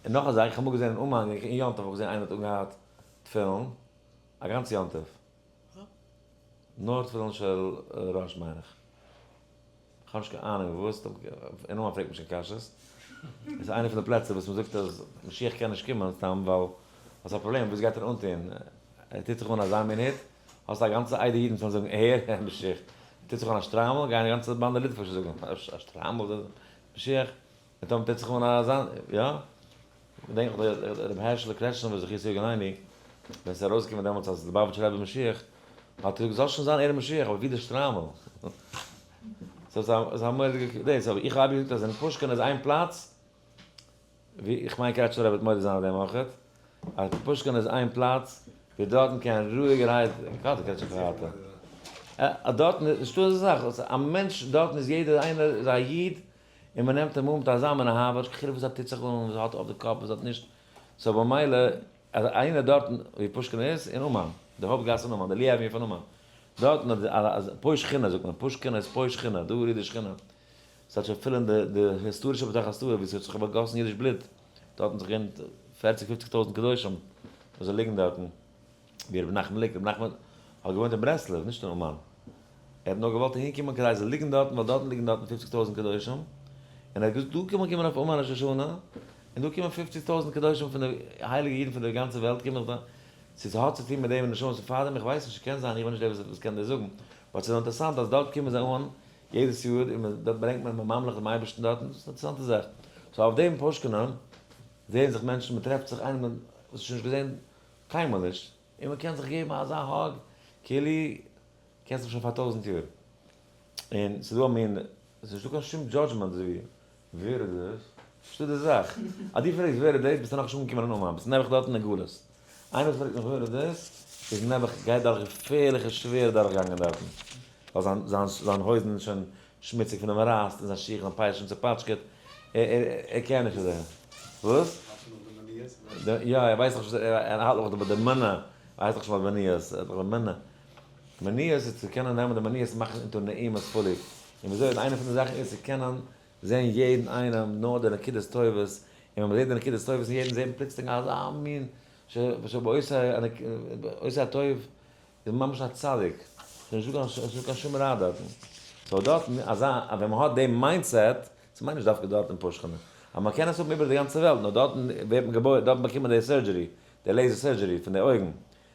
און נאך א זאך, איך האב אמאל געזען אין אומאן, אין יום טוב האב איך געזען איינער האט אנגעהאט תפילין, א גאנץ יום טוב. נאר תפילין של ראש מיין איך. איך האב נישט קיין אהנונג וואס, אין אומאן פרעגט מען נישט קיין קשיות. עס איז איינע פון די פלעצער וואס מ'זאגט אז משיח קען נישט קומען סתם ווייל האסט א פראבלעם, וואס גייט ער אנטוהן? ער טוט זיך אן אזא מין הוט, האסט א גאנצע עדה אידן וואס זאגן ער איז משיח, טוט זיך אן א שטריימל, גייען די גאנצע באנדע ליטוואשע זאגן א שטריימל איז משיח, און טאמער טוט זיך אן אזא, יא? געדענק איך רבי הערשעלע קרעטשניפער זכותו יגן עלינו, ווען ס'איז ארויסגעקומען דעמאלטס אז ליובאוויטשער רבי איז משיח, האט ער געזאגט זאל שוין זיין ער איז משיח אבער ווי די שטריימל? סאו ס'איז א מורא'דיגע דאס, אבער איך האב אייביג געזאגט אז אין פושקינא איז איין פלאץ, ווי איך מיין קרעטשניפער רבי וועט מודה זיין אויף דעם אויכעט, אז פושקינא איז איין פלאץ ווי דארטן קען רואיגערהייט, גראדע קרעטשניפער האט ער, אז דארטן איז נישטא אזא זאך, א מענטש דארטן איז יעדער איינער איז א איד, און מען נעמט אים אן מיט אזא מין אהבה, נישט קיין חילוק וואס ער טוט זיך אן, וואס ער האט אויף די קאפ, וואס ער האט נישט, so במילא אז איינער דארטן ווי פושקינא איז, אין אומאן, די הויפט גאס אין אומאן, די לי עוועניו פון אומאן, דארטן אז פושקינא זאגט מען, פושקינא איז פה שכינה, דא רוט די שכינה. ס'האט שוין אפילו אין די די היסטארישע בתוך הסתרה ווי ס'האט זיך באגאסן אידיש בלוט, דארטן זיך געווען פערציג פופציג טויזנט קדושים וואס זיי ליגן דארטן. ווי רבי נחמן ליגט, רבי נחמן האט געוואוינט אין ברסלב, נישט אין אומאן. ער האט נאר געוואלט אהין קומען כדי זיי ליגן דארטן, ווייל דארטן ליגן דארטן 50,000 קדושים, און ער האט געזאגט דא קען מען קומען אויף אומאן ראש השנה, און דא קומען 50,000 קדושים פון די הייליגע אידן פון די גאנצע וועלט קומען דא, צו ס'האט צו טון מיט דעם נשמות פון פארדעם, איך ווייס נישט, קען זיין, איך בין נישט דער וואס קען דאס זאגן, but ס'איז אינטערעסאנט אז דארט קומען זיי אן יעדעס יאר, און דארט ברענגט מען ממליך דעם אייבערשטן דארטן, דאס איז א אינטערעסאנטע זאך. so אויף דעם פושקענע זעען זיך מענטשן, מען טרעפט זיך איינעם וואס שוין נישט געזען קיינמאל נישט, און מען קען זיך געבן אזא hug, כאילו קענסט מיך שוין פאר 1000 יאר. און ס'איז דא א מין, ס'איז נישטא קיין שום judgment אזוי ווי, ווער איז דאס? נישטא די זאך. אז דו פרעגסט ווער איז דאס, ביסטו נאכנישט אנגעקומען אין אומאן, ביסט נעבעך דארט אין גלות. איינער וואס פרעגט מיך ווער איז דאס, איז נעבעך גייט דורך געפערליכע שווערע דורכגאנגען דארטן. ווייל זיין הויזן איז שוין שמוציג פונעם ראסט, און זיין שיך זענען פייש און צופאטשקעט, ער קען נישט אזוי. וואס? יא, ער ווייסט נאך נישט, ער האלט נאך ביי די מנה, ער ווייסט נאך נישט ביי מניעות, ער האט נאך די מנה. מניעות איז צו קענען נעמען די מניעות און מאכן into נעימות fully. און וויאזוי איינע פון די זאכן איז צו קענען זען יעדן איינעם נאר די נקודות טובות, און ווען מ'זעט די נקודות טובות אין יעדן זעט מען פלוצלינג אזא מין שבעושה הטוב איז ממש א צדיק, ס'איז נישטא קיין שום רע דארטן. so דארטן אזא, ווען מ'האט דעם mindset, ס'מיינט נישט דווקא דארט אין פושקינא, אז מ'קען עס האבן איבער די גאנצע וועלט, נאר דארטן ווערט מען געבוירן, דארט באקומט מען די surgery, די laser surgery פון די אויגן,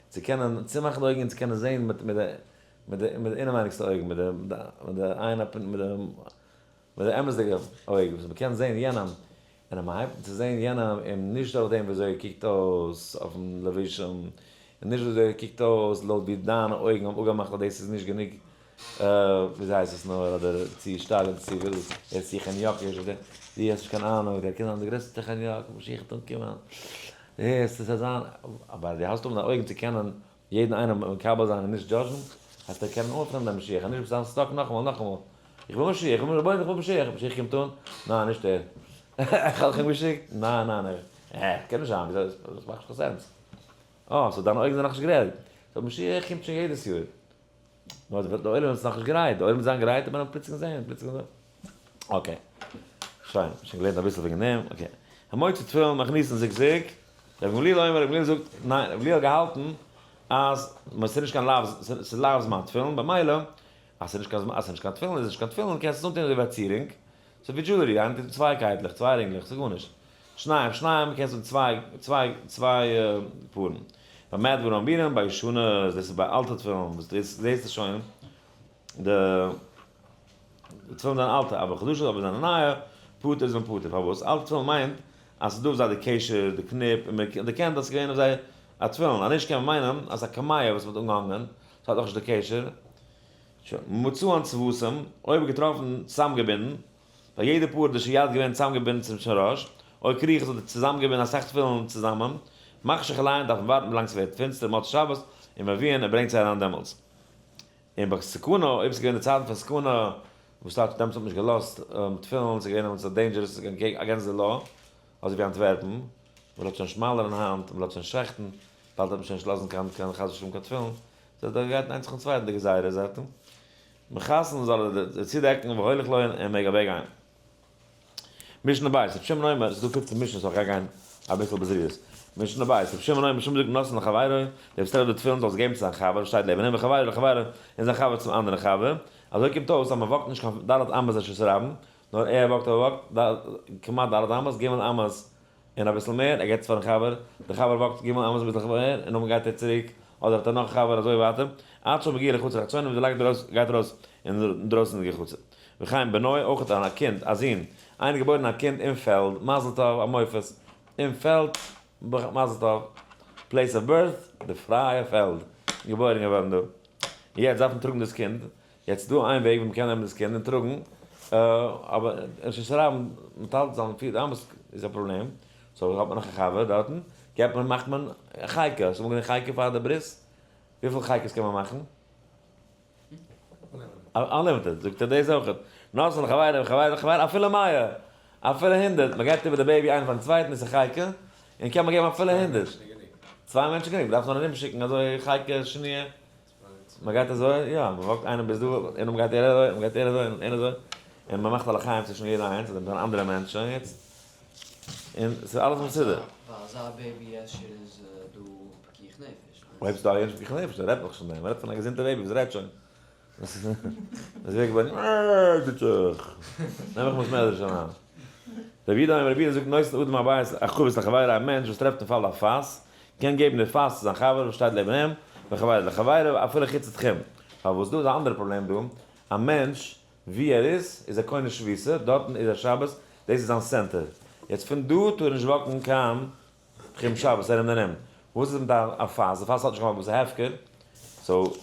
צו קענען צומאכן די אויגן און צו קענען זען מיט מיט די אינעווייניגסטע אויגן, מיט די עין הפ מיט די אמת'דיגע אויג, וואס מ'קען זען יענעם, און אז מ'הייבט אן צו זען יענעם, און נישט דורך דעם וויאזוי ער קוקט אויס אויפן לבושים, און נישט וויאזוי ער קוקט אויס לויט ווי דיינע אויגן האבן אפגעמאכט אז דאס איז נישט גענוג, וויאזוי הייסט עס נאר, אדער צו שטארק אדער צו ווילד, ער איז צו חניאקיש, אדער דו האסט נישט קיין אהנונג, דער קען זיין דער גרעסטער חניאק, משיח וועט אנקומען, דו הערסט, עס וועט זיין, אבער דו האסט אויף דיינע אויגן צו קענען יעדן איינעם מקבל זיין און נישט judge ן, אז ער קען אנפרעמדן דעם משיח, און נישט זיין stuck נאכאמאל נאכאמאל, איך וויל משיח, איך וויל רבונו איך וויל משיח, משיח קומט אן, ניין נישט ער, איך האב אים געשיקט, ניין ניין ער, אה, קען נישט זיין, וויאזוי, דאס מאכט נישט קיין sense, אה, so דיינע אויגן זענען נאכנישט גרייט, so משיח קומט שוין יעדעס יאר, נאר די עולם איז נאכנישט גרייט, די עולם וועט זיין גרייט וועט מען אים פלוצלינג זען, פלוצלינג זען, okay, שוין, שוין געלערנט אביסל וועגן דעם, okay, המוציא תפילין מכניסן זוג זוג, רבי גמליאל אומר, רבי גמליאל זאגט, ניין, רבי גמליאל האט געהאלטן אז ס'איז נישט קיין לאו, ס'איז לאו זמן תפילין, במילא אז ס'איז נישט קיין אז ס'איז נישט קיין תפילין איז נישט קיין תפילין, קענסט עס אנטון אזוי ווי א צירונג, ס'איז ווי jewelry, איינער טוט צוויי קייטלעך, צוויי רינגלעך, ס'איז גארנישט. שניים שניים קענסט האבן צוויי צוויי צוויי פארן. במה דברים אמורים, ביי ישנות, דאס איז ביי אלטע תפילין, וואס דאס זעסטו שוין, די תפילין זענען אלטע, אבער חדשות אבער זענען נייע, פטור איז מען פטור. פארוואס? אלטע תפילין מיינט אז ס'איז דא אויף זיי די קשר, די קניפ, און מען דערקענט אז ס'איז געווען אויף זיי א תפילין. אז נישט קען מען מיינען אז א קמיע וואס מ'האט אנגעהאנגען, ס'האט נאכנישט די קשר. מצאן צוותים, אויב געטראפן צוזאמגעבינדן, ביי יעדע פאר די שיד געווען צוזאמגעבינדן צום שראש, אויב כריכות האט צוזאמגעבינדן אסאך תפילין צוזאמען, מחשיך אליין דארף מען ווארטן ווילאנג ס'ווערט פינסטער מוצאי שבת, און מביאין ער ברענגט זיי אריין דעמאלטס. און ביי סכנה, אויב ס'איז געווען די צייטן פון סכנה, וואס טייטש דעמאלטס האט מען נישט געלאזט תפילין, ס'איז געווען דעמאלטס א dangerous, ס'איז געווען against the law, אזוי ווי אנטווערפן, מ'לאזט שוין שמאלערן היינט, מ'לאזט שוין שעכטן, באלד וועט מען שוין נישט לאזן קיין קיין חס ושלום קיין תפילין, ס'איז דאך גייט איינס נאכן צווייטן די גזירה זייט מכסן זאל ער צודעקן והולך לו און ער מעג אוועק גיין. משנה בית, רבי שמעון אומר, ס'איז דא 15 משנה'ס so כ'גיי גיין אביסל בזריזות. משנה בית, רבי שמעון אומר, שמעון זאגט נתן לחבירו, דער וואס טרעפט די תפילין זאל עס געבן צו זיין חבר, שטייט לעבן אים, וחבירו לחבירו, און זיין חבר צום אנדערן חבר. אזוי קומט אויס אז מען walk ט נישט קיין ד' אמות רשות הרבים, נאר ער walk ט ער walk ט כמעט ד' אמות, ג' אמות און אביסל מער, ער געבט עס פארן חבר, דער חבר walk ט ג' אמות אביסל מער, און נאכדעם גייט ער צוריק, אדער האט ער נאך א חבר, אזוי ווייטער, עד שמגיע לחצר החיצונה, ווי לייגט ארויס, גייט ארויס אינדרויסן די חצר. וכן בנו, אויך א קינד, א זון, איינער געבוירן א קינד אין פעלד, מזל טוב, א מופת, אין פעלד, מזל טוב, place of birth, די פרייע פעלד, געבוירן געווארן דא. יעצט דארף מען טראגן דאס קינד, יעצט איז דא איין וועג ווי מ'קען נעמען דאס קינד און טראגן, אבער רשות הרבים מטלטל זיין 4 אמות איז א פראבלעם, so האט מען נאך א חבר דארטן, געבט מען מאכט מען א חייקה, האסט אמאל געזען חייקה פאר די ברית? וויפיל חייקות קען מען מאכן? Unlimited, זאגט ער דאס אויך, נתן לחבירו וחבירו לחבירו אפילו 100, אפילו 100, מען געבט איבער די baby איינער פארן צווייטן איז א חייקה, און קען מען געבן אפילו 100. צוויי מענטשן גענוג, מ'דארף נאר ארום שיקן אזוי חייקה שניה. מען גייט אזוי, יא, מען walk ט איינעם ביז דא, און מען גייט ער אזוי, און מען גייט ער אזוי, און ער אזוי, און מען מאכט א לחיים צווישן יעדע איינס, און אן אנדערע מענטש שוין יעצט, און ס'איז אלעס מסודר. ביי אזא baby אפשר איז דא פיקוח נפש, ניין? אויב ס'דא א יענץ פיקוח נפש, דאן רעדט מען דאך שוין דעם, מ'רעדט פון א געזונטע baby וואס רעדט שוין. דאס איז ווערט געווארן, טוט זיך. נעם איך מיך מדרש אריין. רבי יהודה אומר, רבי יהודה זאגט נותן אדם הבית החבית לחבירו, א מענטש וואס טרעפט אין פאל א פאס, קען געבן די פאס צו זיין חבר וואס שטייט לעבן אים, וחבירו לחבירו אפילו חוץ לתחום. פארוואס דא איז א אנדערע פראבלעם דא, א מענטש ווי ער איז, איז ער קונה שביתה, דארטן איז ער שבת, דאס איז זיין center. יעצט פון דא טאר ער נישט walk ן קיין תחום שבת ארום און ארום. וואס איז מיט א פאס? די פאס האט נישט קיין וואס איז הפקר. so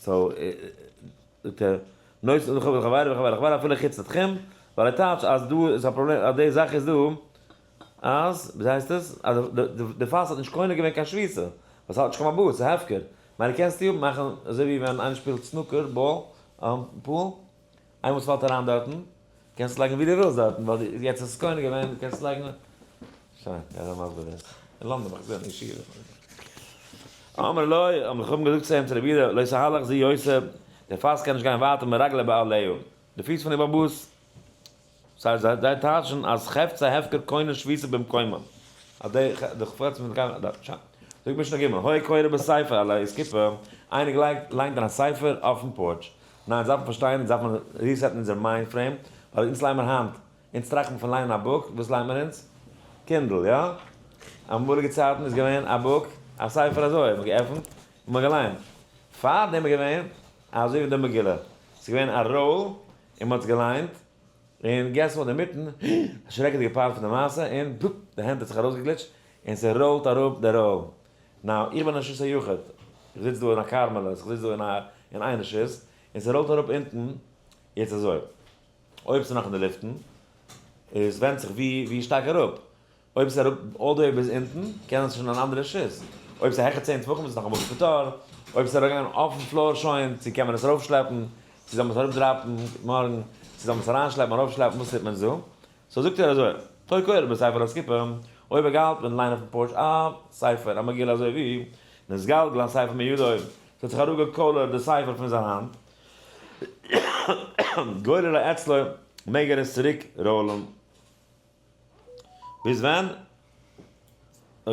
so זאגט ער, נותן אדם החבית לחבירו וחבירו לחבירו אפילו חוץ לתחום, ווייל ער טייטש אז דא איז א פראבלעם אז די זאך איז דא אז, ווי הייסט עס? אז די פאס האט נישט קונה געווען קיין שביתה, ווייל ס'האט נישט קיין מבוא, ס'איז הפקר. מיינע קענסטו מאכן אזוי ווי ווען איינער שפילט snooker ball pool, איינמאל ס'פאלט אריין דארטן, קענסט לייגן ווי דו ווילסט דארטן, ווייל יעצט איז עס קונה געווען, קענסט לייגן. שוין, גיי זיי מסביר דאס. אין לאנדאן האב איך געזען אין ישיבה. אמר לו, האבן די חכמים געזאגט צו אים, צו רבי יהודה, לא תהלך זו יותר, דער פאס קען נישט גיין ווייטער מרגלי בעליה, די פיס פון די באבאס. זיי זיי טייטשן אז חפצי הפקר קונה שביתה במקומם. אז די די חפצים פון די שוין. זאגט משנה ג', היה קורא בספר על האסקופה, איינער געלייגט ליינט אין א ספר אויפן porch. ניין, דארף מען פארשטיין, דארף מען reset ן אונזער mind frame, ווייל אונז ליינען מיר היינט, אונז טראכט מען פון ליינען א book, וואס ליינט מען אונז? Kindle, יא? אמאליגע צייטן איז געווען א book, א ספר אזוי, מען האט געעפנט און מען האט געליינט. פארדעם איז געווען אזוי ווי די מגילה, ס'איז געווען א roll און מען האט עס געליינט, און guess what אינמיטן, א שרעקעדיגע part פון די מעשה, און פופ, די הענט האט זיך ארויסגעגליטשט, און ס'roll ט אראפ די roll. Now, איך בין א רשות היחיד, איך זיץ דא אין א כרמלית, איך זיץ דא אין א אין איין רשות, און ס'roll ט אראפ אונטן, יעצט אזוי, אויב ס'איז נאך אין די לופטן, איז ווענדט זיך ווי ווי שטארק אראפ, אויב ס'איז אראפ all the way ביז אונטן, קען עס שוין אן אנדערע רשות, אויב ס'איז העכער 10 טפחים איז עס נאך א מקום פטור, אויב ס'איז אראפגעגאנגען אויפן floor שוין, צו קען מען עס ארויפשלעפן, צו זאל מען עס אראפ drop ן מארגן, צו זאל מען עס אריינשלעפן ארויפשלעפן, וואס טוט מען דא? So זאגט ער אזוי, היה קורא בספר על אסקופה, אויב ער געהאלטן אין ליינען אויפן porch א ספר, א מגילה אזוי ווי, נתגלגל הספר מידו, ס'האט זיך אראפגעקוילערט די ספר פון זיין האנט, גוררו אצלו, מעג ער עס צוריק roll ן. ביז ווען? יא,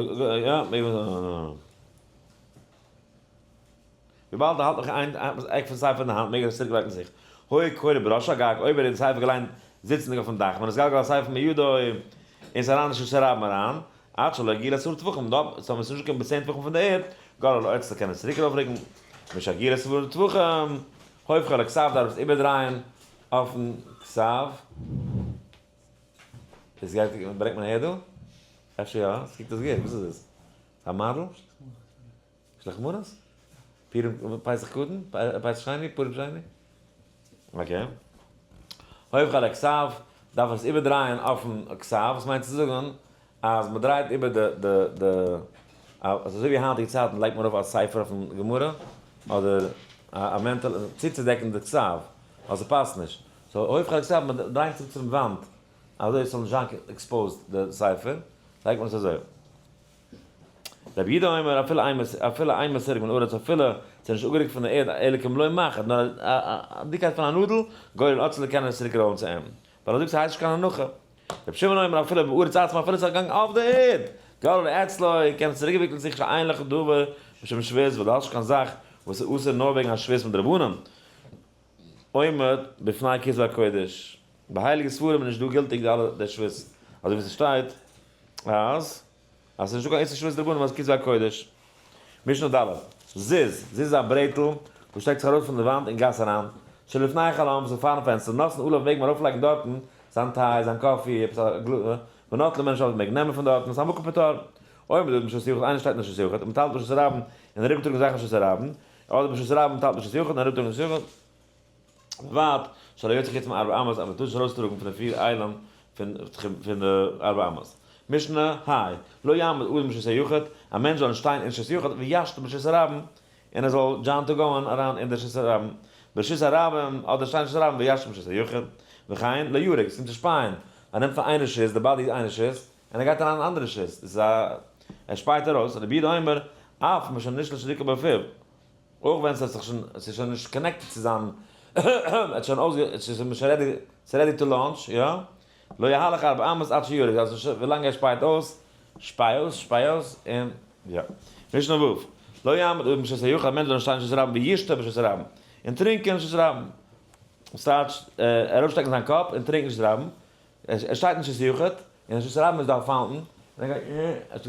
וויבאלד ער האלט נאך איין עק פון ספר אין די האנט מעג ער עס צוריק לייגן זיך. היה קורא בראש הגג, אויב ער האט די ספר געליינט זיצנדיג אויפן דאך, ונתגלגל הספר מידו, און ס'איז אריין אין רשות הרבים אריין, עד שלא הגיע ל-10 טפחים, דארט ס'האט מען עס נישט געקומען ביז 10 טפחים פון די ערד, גוררו אצלו קען ער עס צוריק ארויפרוקן, משהגיע ל-10 טפחים, הופכו על הכתב דארף עס איבערדרייען אויפן כתב. דאס גייט ברענגט מען אהער דא? אפשר יא? ס'קוקט אויס גוט, וואס איז עס? א מאדעל? שלח מנות? פורים פסח קטן? פסח שני? פורים שני? Okay. הופכו על הכתב, דארף עס איבערדרייען אויפן כתב, וואס מיינט צו זאגן אז מ'דרייט איבער די די די אזוי ווי היינטיגע צייטן לייגט מען ארויף א ספר אויפן גמרא, אדער א מענטעלע צוצודעקן די כתב, ווייל ס'פאסט נישט. So הופכו על הכתב, מ'דרייט צו צום וואנט, אזוי עס זאל נישט זיין exposed די ספר, לייגט מען עס אזוי. רבי יהודה אומר אפילו אין אפילו אין מסורג מן הארץ אפילו ס'איז נישט אפגערוקט פון די ערד אלא כמלוא מחט נאר א דיקייט פון א נאדל, גוררו אצלו קען ער עס צוריק roll ן צו אים. ווייל ער זאגט ס'הייסט נישט קיין הנחה. רבי שמעון אומר אפילו בארץ עצמה אפילו ס'איז געגאנגען אויף די ערד, גוררו אצלו קען עס צוריקוויקלען זיך שאין לך דבר משום שבות ווייל דו האסט נישט קיין זאך וואס איז אסור נאר וועגן א שבות מדרבנן. עומד בפני כתבי הקודש, ביי הייליגע ספרים איז נישט דא גילטיג די אלע די שבות, אזוי ווי ס'שטייט אז אז ס'איז נישטא קיין איסור שבות דרבנן אז כתבי הקודש. משנה ד', זיז, זיז איז א ברעטל וואס שטעקט זיך ארויס פון די וואנט אין גאס אריין, שלפני החלון וואס איז פארן פענסטער, נותנין עליו מעג מען ארויפלייגן דארטן זיין טיי, זיין קאפי, עפעס א גלאז, ונוטלין ממנו בשבת מעג נעמען פון דארטן, ס'איז א מקום פטור. עומד אדם ברשות היחיד, איינער שטייט אין רשות היחיד, ומטלטל ברשות הרבים, און אריבערטראגן זאכן רשות הרבים, אדער ברשות הרבים מטלטל ברשות היחיד און אריבערטראגן רשות היחיד, ובלבד שלא יוציא חוץ מארבע אמות, אז מ'טאר נישט ארויסטראגן פון די פיר איילן פון פון די ארבע אמות. משנה ה', לא יעמוד אדם ברשות היחיד, א מענטש זאל נישט שטיין אין רשות היחיד, וישתין ברשות הרבים, און ער זאל דזשאנט גאון אריין אין די רשות הרבים, ברשות הרבים, אדער שטיין אין רשות הרבים וישתין ברשות היחיד, וכן לא ירוק, עס קומט צו שפייען, ער נעמט פון איין רשות, די body איז איין רשות, און ער גייט אריין אין אנדערע רשות, דאס איז א, ער שפייט ארויס, רבי יהודה אומר, אף משנשלש ריקו בפיו, אויך ווען ס'האט זיך שוין, ס'איז שוין נישט connected צו זיין, ער האט שוין אויסגע, ס'איז שוין ready, ס'איז ready to launch, יא, לא יהלך ארבע אמות עד שירוק, אז ווילאנג ער שפייט אויס, שפיי אויס, שפיי אויס, און. יא. משנה ו'. לא יעמוד אדם ברשות היחיד, א מענטש זאל נישט שטיין ברשות הרבים וישתה ברשות הרבים, און טרינקען ברשות הרבים. ס'טייטש, ארויפשטעקן זיין קאפ און טרינקען ברשות הרבים. ער שטייט אין רשות היחיד, און רשות הרבים איז דא א fountain, און ער גייט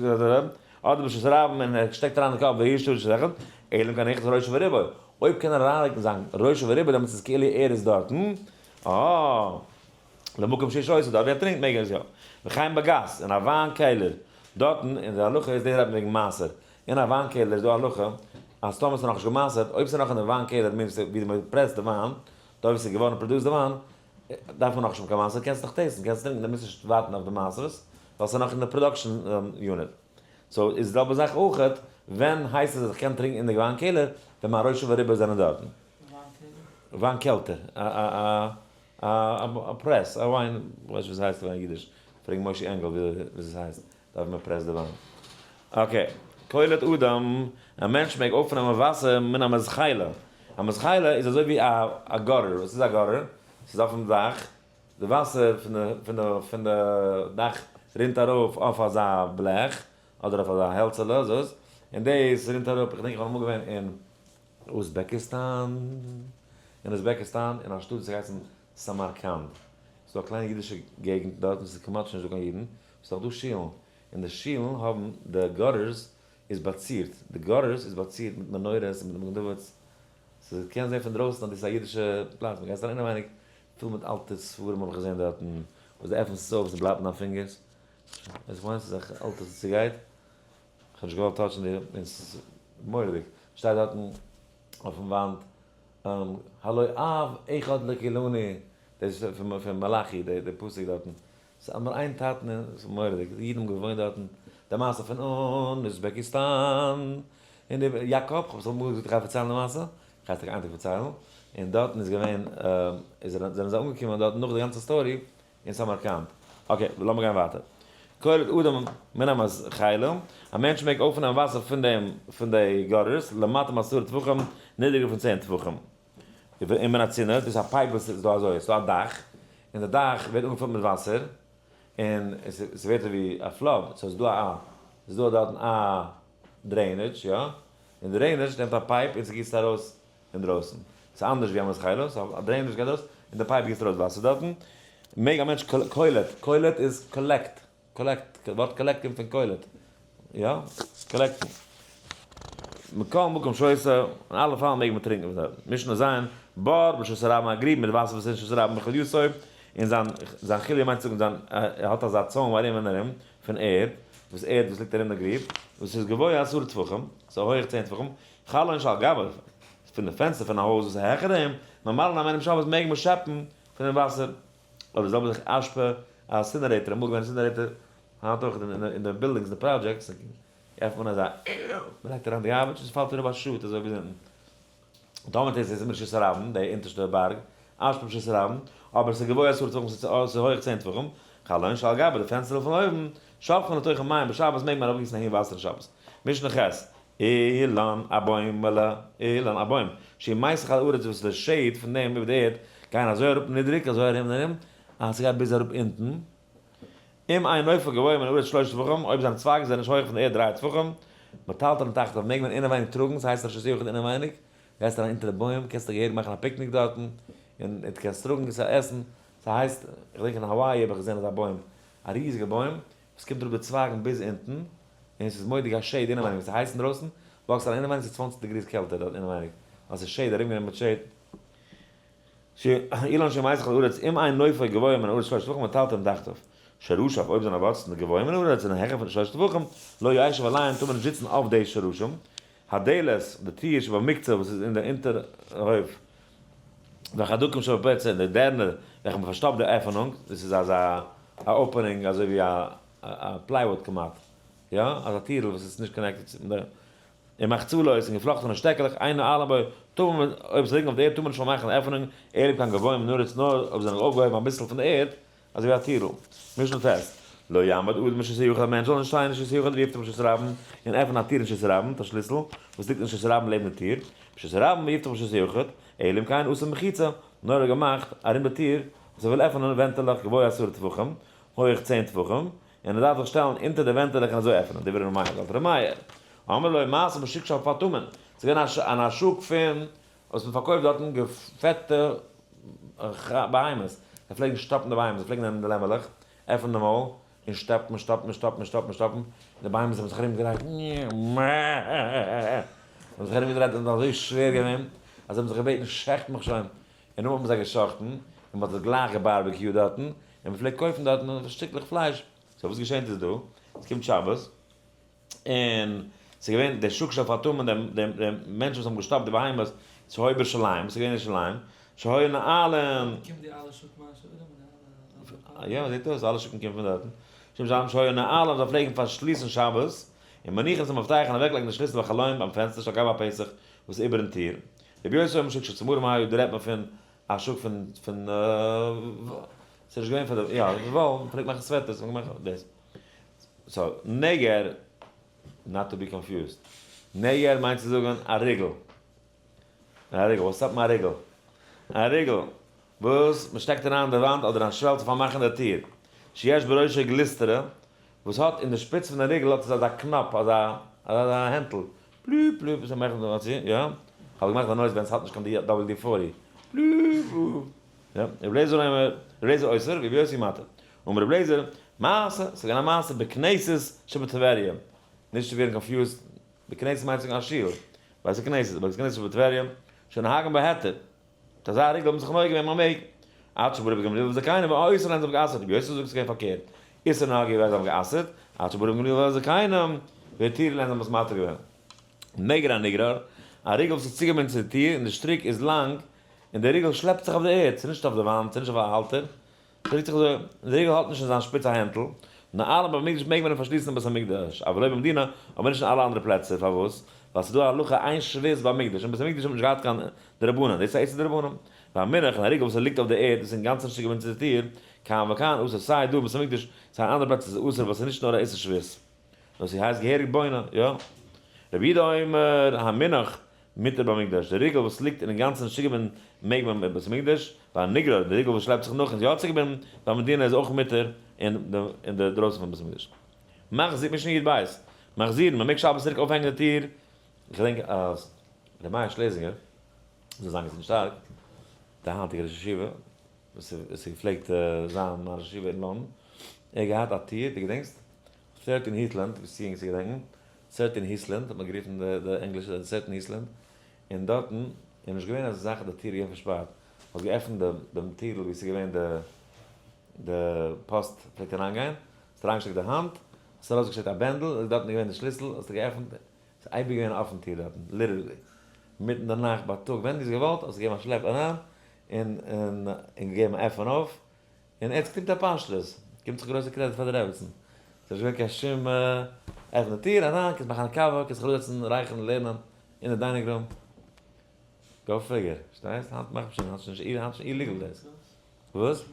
אדער ברשות הרבים און ער שטעקט אריין די קאפ וישתה ברשות היחיד, אלא אם כן הכניס ראשו ורובו. אויב קען ער אריינרוקן זיין ראשו ורובו דעמאלטס איז כאילו ער איז דארטן. אה. למקום שיש עושה, דארט ווי ער טרינקט מעג ער עס יא. וכן בגת, אין א וויין קעלער, דארטן, אין די הלכה איז דאס רעדט מען וועגן מעשר, אין א וויין קעלער איז דא א הלכה אז טאמער ס'איז נאכנישט געמעשר'ט, אויב ס'איז נאך אין די וויין קעלער מיינט עס ווי מען פרעסט די וויין, דארט ווי ס'איז געווארן produced די וויין, דארף מען נאכנישט האבן קיין מעשר, קענסט נאך taste ן, קענסט טרינקען, דו מוזט נישט ווארטן אויף די מעשרות, ווייל ס'איז נאך אין די production unit. so איז די זעלבע זאך אויכעט, ווען הייסט עס אז איך קען טרינקען אין די וויין קעלער, ווען מיין ראשו ורובו זענען דארטן. וויין קעלטער, א א press, א וויין, כ'ווייס נישט ווי עס הייסט אין אידיש, פרעג מושי ענגעל ווי עס הייסט, דארף מען פרעסט די וויין. okay, קולט אדם, א מענטש מעג אויפנעמען וואסער מן המזחילה, א מזחילה איז אזוי ווי א gutter, וואס איז א gutter? ס'איז אויפן דאך, די וואסער פון די דאך רינט ארויף אויף אזא בלעך, אדער אויף אזא העלצעלע, אזוי, און דאס רינט אראפ, איך געדענק איך בין אמאל געווען אין אוזבעקיסטאן, אין אוזבעקיסטאן אין א שטאט וואס הייסט סאמארקאנד, ס'איז דא א קליינע אידישע געגנט דארט וואס איז כמעט שוין נישט דא קיין אידן, ס'איז דאך דא שילן, און די שילן האבן די gutters איז באצירט, די gutters איז באצירט מיט מנורות און מיט מגן דוד'ס, ס'איז קענסט זען פון דרויסן אז דאס איז א אידישע פלאץ, מ'גייסט אריין אינעווייניג, פול מיט אלטע ספרים האב איך געזען דארטן, וואס דו עפנסט עס אויף ס'בלייבט אין דיין fingers, איך מיין ס'איז א אלטע ס'צוגייט. כ'האב נישט געוואלט touch ן די, און ס'איז מורא'דיג, שטייט דארטן אויפן וואנט, הלא אב אחד לכולנו, דאס איז פון מלאכי, די פסוק דארטן, ס'איז נאר איין טאטן, און ס'איז מורא'דיג, די אידן האבן געוואוינט דארטן, די מעשה פון אוזבעקיסטאן, און די יאקאב, כ'האב עס אמאל געזאגט איך גיי פארציילן די מעשה, כ'גיי עס טאקע איין טאג פארציילן, און דארטן איז געווען, זענען זיי אנגעקומען דארטן נאך די גאנצע story, אין סאמארקאנד. okay, לאמיר גיין ווייטער. קולט אדם מן המזחילה, א מענטש מעג אויפנעמען וואסער פון דעם פון די gutters, למטה מעשרה טפחים, נידריגער פון 10 טפחים. און מן הצינור, דאס איז א pipe וואס איז דא אזוי, עס איז דא א דאך, און די דאך ווערט אנגעפולט מיט וואסער, און עס ווערט אזוי ווי א flood, so עס איז דא א, עס איז דא דארטן א drainage, יא, און די drainage נעמט א pipe און ס'גיסט ארויס אינדרויסן. ס'איז אנדערש ווי א מזחילה, ס'איז א drainage גייט ארויס און די pipe גיסט ארויס וואסער דארטן. מעג א מענטש קולט, קולט איז collect, collect, די ווארט collect קומט פון קולט, יא? collect ן. מכל מקום שותה, אין אלע פאלן מעג מען טרינקען פון דארטן. משנה ז', בור ברשות הרבים א גריב מיט וואסער וואס איז אין רשות הרבים בחוליתו, און זיין זיין חוליא מיינט צו זאגן זיין ער האט אזא צוים ארום און ארום פון ערד, וואס ערד וואס ליגט ארום די גריב, וואס איז גבוה 10 טפחים, ס'איז הויעך 10 טפחים, חלון שעל גביו, פון די פענסטער פון א הויז וואס איז העכער אים, ממלאין הימנו בשבת מעג מען שעפן פון דעם וואסער, אדער די זעלבע זאך אשפה, א incinerator, אמאל געווען incinerator, היינט אויך אין די buildings, די projects, עפנט מען אזא, מען לייגט אריין די garbage און ס'פאלט אראפ א שוט אזוי ביז אונטן. טאמער איז עס מרשות הרבים, די אונטערשטע בארג, אשפה ברשות הרבים, אבער עס איז גבוה 10 טפחים, ס'איז הויך 10 טפחים, חלון שעל גביו, די פענסטערל פון אויבן, שופכין לתוכו מים בשבת מעג מען אראפגיסן אהין וואסער אין שבת. משנה ח', אילן א בוימעלע, אילן א בוים, שהוא מיסך על הארץ וואס די shade פון דעם איבער די ערד גייען אזוי אראפ נידריג אזוי ארום און ארום אז ס'גייט ביז אראפ אונטן, אם אין נופו גבוה מן הארץ 3 טפחים, אויב זיינע צווייגן זענען נישט הויך פון די ערד 3 טפחים, מטלטלין תחתיו מעג מען אינעווייניג טראגן, ס'הייסט רשות היחיד אינעווייניג, גייסט אריין אונטער די בוים קענסטו געהעריג מאכן א פיקניק דארטן, און דו קענסט טראגן צו עסן, ס'הייסט, איך געדענק אין האוואי האב איך געזען אזא בוים, א ריזיגע בוים, וואס קומט אראפ די צווייגן ביז אונטן, און ס'איז מורא'דיג א shade אינעווייניג, ווען ס'איז הייס אינדרויסן, וואקסט אריין אינעווייניג ס'איז 20 degrees קעלטער דארט אינעווייניג, ווייל ס'איז shade, ארומגענומען מיט shade. אילן שהוא מיסך על הארץ, אם אין נופו גבוה מן הארץ 3 טפחים מטלטלין תחתיו. שרשיו, אויב זענען ווארצלן גבוה מן הארץ זענען העכער פון 3 טפחים, לא ישב עליהן טאר מען נישט זיצן אויף די שרשים. הדלת, די טיר שבמוקצה וואס איז אין די אונטערהויף, והחדקים שבפרצה און די דערנער וועלכע מען פארשטאפט די עפענונג, דאס איז אזא א opening אזוי ווי א א plywood כמעט, יא, אזא טירל וואס איז נישט connected צו די, און מחצלות און געפלאכטענע שטעקעלעך, אין נועלין בו, טאר מען, אויב זיי ליגן אויף די ערד טאר מען נישט פארמאכן די עפענונג, אלא אם כן גבוה מן הארץ נאר אויב זיי זענען אויפגעהויבן אביסל פון די ערד, אזוי ווי א טירל. משנה ט', לא יעמוד אדם ברשות היחיד א מענטש זאל נישט שטיין אין רשות היחיד ויפתח ברשות הרבים און עפענען א טיר אין רשות הרבים מיט א שליסל וואס ליגט אין רשות הרבים לעבן די טיר, ברשות הרבים ויפתח ברשות היחיד, אלא אם כן עשה מחיצה, נאר ער האט געמאכט ארום די טיר וואס ער וויל עפענען ווענטעלעך גבוה 10 טפחים, הויעך 10 טפחים, און ער דארף זיך שטעלן אונטער די ווענטעלעך און אזוי עפענען, דברי ר' מאיר, זאגט ר' מאיר. אמר לו מעשה בשוק של פטומין, ס'איז געווען אן א שוק פון וואס מען פארקויפט דארטן געפעטע בהמות, זיי פלעגן שטאפן די בהמות, זיי פלעגן נעמען די לעמעלעך, עפענען די מויל, און שטאפן, שטאפן, שטאפן, שטאפן, שטאפן, און די בהמות האבן זיך ארום געדרייט, האבן זיך ארום געדרייט און אזוי שווער געווען, אז זיי האבן זיך געבעטן שעכט מיך שוין, און נאכדעם האט מען זיי געשאכטן, און מען האט עס גלייך געבארבעקיוט דארטן, און מען פלעגט קויפן דארטן שטיקלעך פלייש, so וואס געשענט איז דא, עס קומט שבת, און ס'איז געווען דער שוק של פטום און די מענטשן וואס האבן געשטאפט די בהמות, שהיו בירושלים, ס'איז געווען אין ירושלים, שהיו נועלין. קומט די אלע שוק מה שעולם און די אלע. יא, זעט אויס אלע שוקן קומען פון דארטן. שם שם שהיו נועלין, זיי פלעגן פארשליסן שבת, און מניחין את המפתח און אוועקלייגן די שליסל בחלון ביים פענסטער שעל גבי הפתח וואס איז איבערן טיר. רבי יוסי אומר שוק של צמרים היו, דא רעדט מען פון א שוק פון פון ס'איז נישט געווען פאר די, יא, וואל, מ'פלעגט מאכן sweaters, מ'האט געמאכט דאס. so, נגר, not to be confused. נגר מיינט צו זאגן א ריגל. א ריגל, וואס האט מען א ריגל? א ריגל וואס מען שטעקט אריין אין די וואנט אדער אין א שוועל צו פארמאכן די טיר. שיש בראשו גלוסטרא, וואס האט אין די שפיץ פון די ריגל האט עס אזא קנאפ, אזא אזא הענטל. פלופ פלופ, וואס מאכט מען דא? יא? כ'האב געמאכט א noise ווען עס האט נישט קיין WD-40. פלופ פלופ. יא, רבי אליעזר אומר, רבי אליעזר אוסר, רבי יוסי מתיר. אמר רבי אליעזר, מעשה, ס'איז געווען א מעשה בכנסת שבטבריה, נישט צו ווערן confused, בכנסת מיינט זאגן א שול, בית הכנסת, בית הכנסת שבטבריה, שנוהגין בהיתר, מיט אזא ריגל האט מען זיך נוהג געווען מען מעג, עד שבא רבי גמליאל וזקנים ואוסר עליהן זיי האבן גע'אסר'ט, רבי יוסי זאגט ס'איז געווען פארקערט, איסור נהגו ווייל זיי האבן גע'אסר'ט, עד שבא רבי גמליאל וזקנים והתירו להן זיי האבן עס מתיר געווען. נגר הנגרר, א ריגל וואס איז צוגעבינדן צו די טיר און די שטריק איז לאנג און די ריגל שלעפט זיך אויף די ערד, ס'איז נישט אויף די וואנט, ס'איז נישט אויף א האלטער, ס'רוקט זיך אזוי, און די ריגל האלט נישט אין זיין שפיץ א הענטל, נועלין במקדש מעג מען אים פארשליסן אין בית המקדש, אבל לא במדינה, אבער נישט אין אלע אנדערע פלעצער, פארוואס? ווייל ס'איז דא א הלכה אין שבות במקדש, אין בית המקדש האט מען נישט געהאט קיין דרבנן, דאס איז א איסור דרבנן. והמונח, און א ריגל וואס ליגט אויף די ערד, דאס איז אינגאנצן נישט צוגעבינדן צו די טיר, כאן וכאן אסור, סיי דא אין בית המקדש, סיי אין אנדערע פלעצער איז אסור, ווייל ס'איז נישט נאר א איסור שבות, נאר ס'הייסט געהעריג בונה, יא. רבי יהודה אומר, המונח, מותר במקדש, די ריגל וואס ליגט אינגאנצן נישט צוגעבינדן מעג מען אין בית המקדש, והנגרר, די ריגל וואס שלעפט זיך נאך און איז יא צוגעבינדן, במדינה איז אויך מותר אין די דרויסן פון בית המקדש. מחזיר, משנה י"ב, מחזירין, מען מעג שבת צוריק אויפהענגען די טיר, איך געדענק אז ר' מאיר שלעזינגער, זאל זיין געזונט שטארק, די היינטיגע ראש ישיבה, וואס איז געפלעגט זיין מיין ראש ישיבה אין לאנדאן, ער האט געהאט א טיר, דו געדענקסט? 13 Heathland, ביסט צו יונג צו געדענקן, 13 Heathland האט מען גערופן די ענגלישע 13 Heathland, און דארטן איז נישט געווען אזא זאך אז די טיר איז געווען פארשפארט, האסט געעפנט דעם טירל ווי ס'איז געווען די פאסט פלעגט אריינגיין, האסט אריינגעשטעקט די האנט, האסט ארויסגעשטעקט א בענדל, איז דארטן געווען די שליסל, האסטו געעפנט, ס'איז אייביג געווען א אפען טיר דארטן, literally, מיטן די נאכט, בייטאג, ווען דו האסט געוואלט האסטו געגעבן א שלעפ אריין, און און געגעבן א עפען אויף, און יעצט קומט א פשטות, קומט זיך גרויסע קרעדיט פאר די רעבעצן, ס'איז נישט געווען קיין שום עפן די טיר אריין, קענסט מאכן א קאווע, קענסט זיך אראפזעצן רייכערן לערנען אין די dining room, go figure, פארשטייסט? היינט מאכט מען שוין, היינט איז שוין illegal דאס. וואס?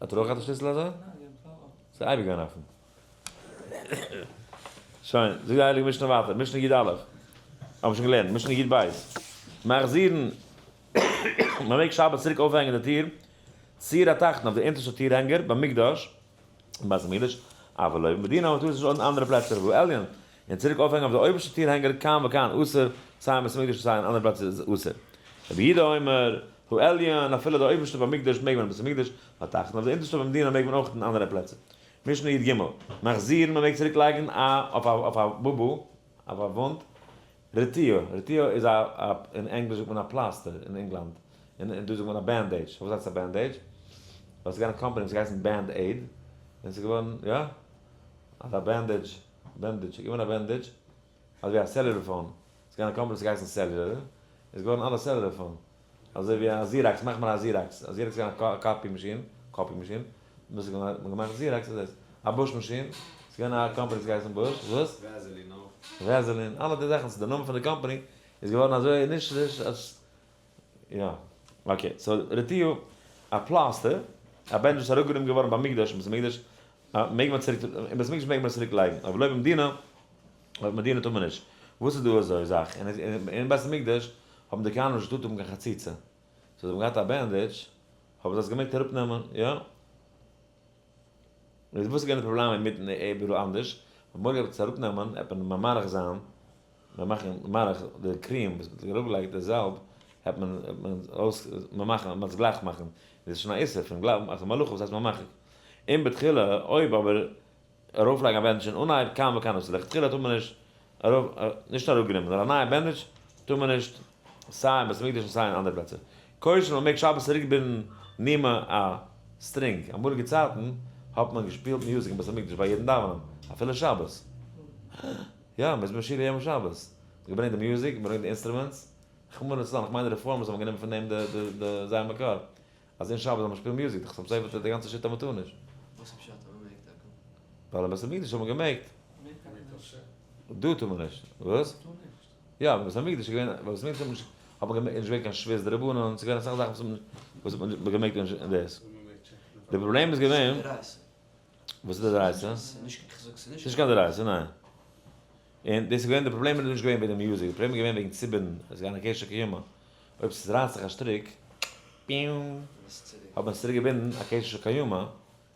האט ער אויך געהאט א שליסל אזוי? ס'איז אייביג געווען אפן. שוין, זאגט די הייליגע משנה ווייטער, משנה י"א, האבן מיר שוין געלערנט, משנה י"ב, מחזירין, מען מעג שבת צוריק אויפהענגען די טיר, ציר התחתון אויף די אונטערשטע טיר הענגער במקדש, אין בית המקדש, אבל לא במדינה, מען טאר עס נישט אין אנדערע פלעצער, והעליון, און צוריק אויפהענגען אויף די אויבערשטע טיר הענגער כאן וכאן אסור, סיי אין בית המקדש און סיי אין אנדערע פלעצער איז אסור. רבי יהודה אומר, העליון, אפילו די אויבערשטע במקדש מעג מען אין בית המקדש, והתחתון אויף די אונטערשטע במדינה מעג מען אויך אין אנדערע פלעצער. משנה י"ג, מחזירין, מען מעג צוריק לייגן א אויף א בובו, אויף א וואונד, רטיה, רטיה איז א, אין ענגליש זאגט מען א פלאסטער אין ענגלאנד, און דא זאגט מען א bandage, פארוואס הייסט עס א bandage? ווייל ס'איז געווען א קאמפאני וואס האט געהייסן Band Aid, און ס'איז געווארן, יא? אזא bandage, bandage, געווען א bandage, אזוי ווי א cellular phone, ס'איז געווען א קאמפאני וואס האט געהייסן cellular, איז געווארן אלע cellular phone, אזוי ווי א Xerox, מאך מיר א Xerox, א Xerox איז געווען א copy machine, copy machine, וואס האט מען געמאכט Xerox איז עס, א Bush machine, ס'איז געווען א קאמפאני וואס האט געהייסן Bush, וואס? Vaseline אויך. Vaseline, אלע די זאכן, ס'איז די נאמען פון די קאמפאני איז געווארן אזוי נישט נישט אז יא, okay, so רטיה, א פלאסטער, א bandage וואס איז אראפגענומען געווארן ביים מקדש, אין בית המקדש, מעג מען צוריק, אין בית המקדש מעג מען עס צוריק לייגן, אבער לא במדינה, אויב מדינה טאר מען נישט. וואס איז דא אזוי זאך? אין בית המקדש האבן די כהנים נישט געטארט האבן קיין חציצה. so זיי האבן געהאט א bandage, האבן זיי עס געמעגט אראפנעמען, יא? איז וואס איז געווען די פראבלעם אינמיטן איבעראל אנדערש? מ'האט מורא געהאט עס אראפנעמען, העט מען ממרח זיין, מען מאכן ממרח די cream וואס מ'האט אראפגעלייגט די זאלב, העט מען מען אויס ממאכן, מען עס גלייך מאכן, דאס איז שוין א איסור פון גלייך מאכן מלאכה וואס הייסט ממחק. אם בתחילה, אויב אבער ארויפלייגן א bandage אין אנהייב כאן וכאן אסור, לכתחילה טאר מען נישט ארויף, נישט אראפגענומען, נאר א נייע bandage טאר מען נישט סיי אין בית המקדש און סיי אין אנדערע פלעצער. קושרין מען מעג שבת צוריקבינדן נימא א string. אמאליגע צייטן האט מען געשפילט music אין בית המקדש ביי יעדן דאווענען, אפילו שבת. יא, מזמור שיר ליום השבת. מ'האט געברענגט די music, מ'ברענגט די instruments. רחמנא לצלן, איך מיין די רעפארמערס האבן גענומען פון דעם די זייער מקור. אז אין שבת זאל מען שפילן music, די חתם סופר טוט די גאנצע שיטה אז מ'טאר נישט. וואס איז פשט אז מ'מעג טאקע? ווייל אין בית המקדש האט מען געמעגט. דא טאר מען נישט. וואס? טאר נישט. יא, בית המקדש איז געווען, בית המקדש האט מען נישט, האט מען געמעגט, איז נישט געווען קיין שבות דרבנן, ס'איז געווען אסאך זאכן וואס האט מען געמעגט אין דאס. די פראבלעם איז געווען. וואס איז די דאורייתא? ס'איז נישט קיין דאורייתא, ניין. און דאס איז געווען, די פראבלעם איז נישט געווען וועגן די music, די פראבלעם איז געווען וועגן צובינדן, עס איז געווען א קשר קיימא. אויב ס'רייסט זיך א שטריק, פיו, האט מען עס צוריק געבינדן, א קשר קיימא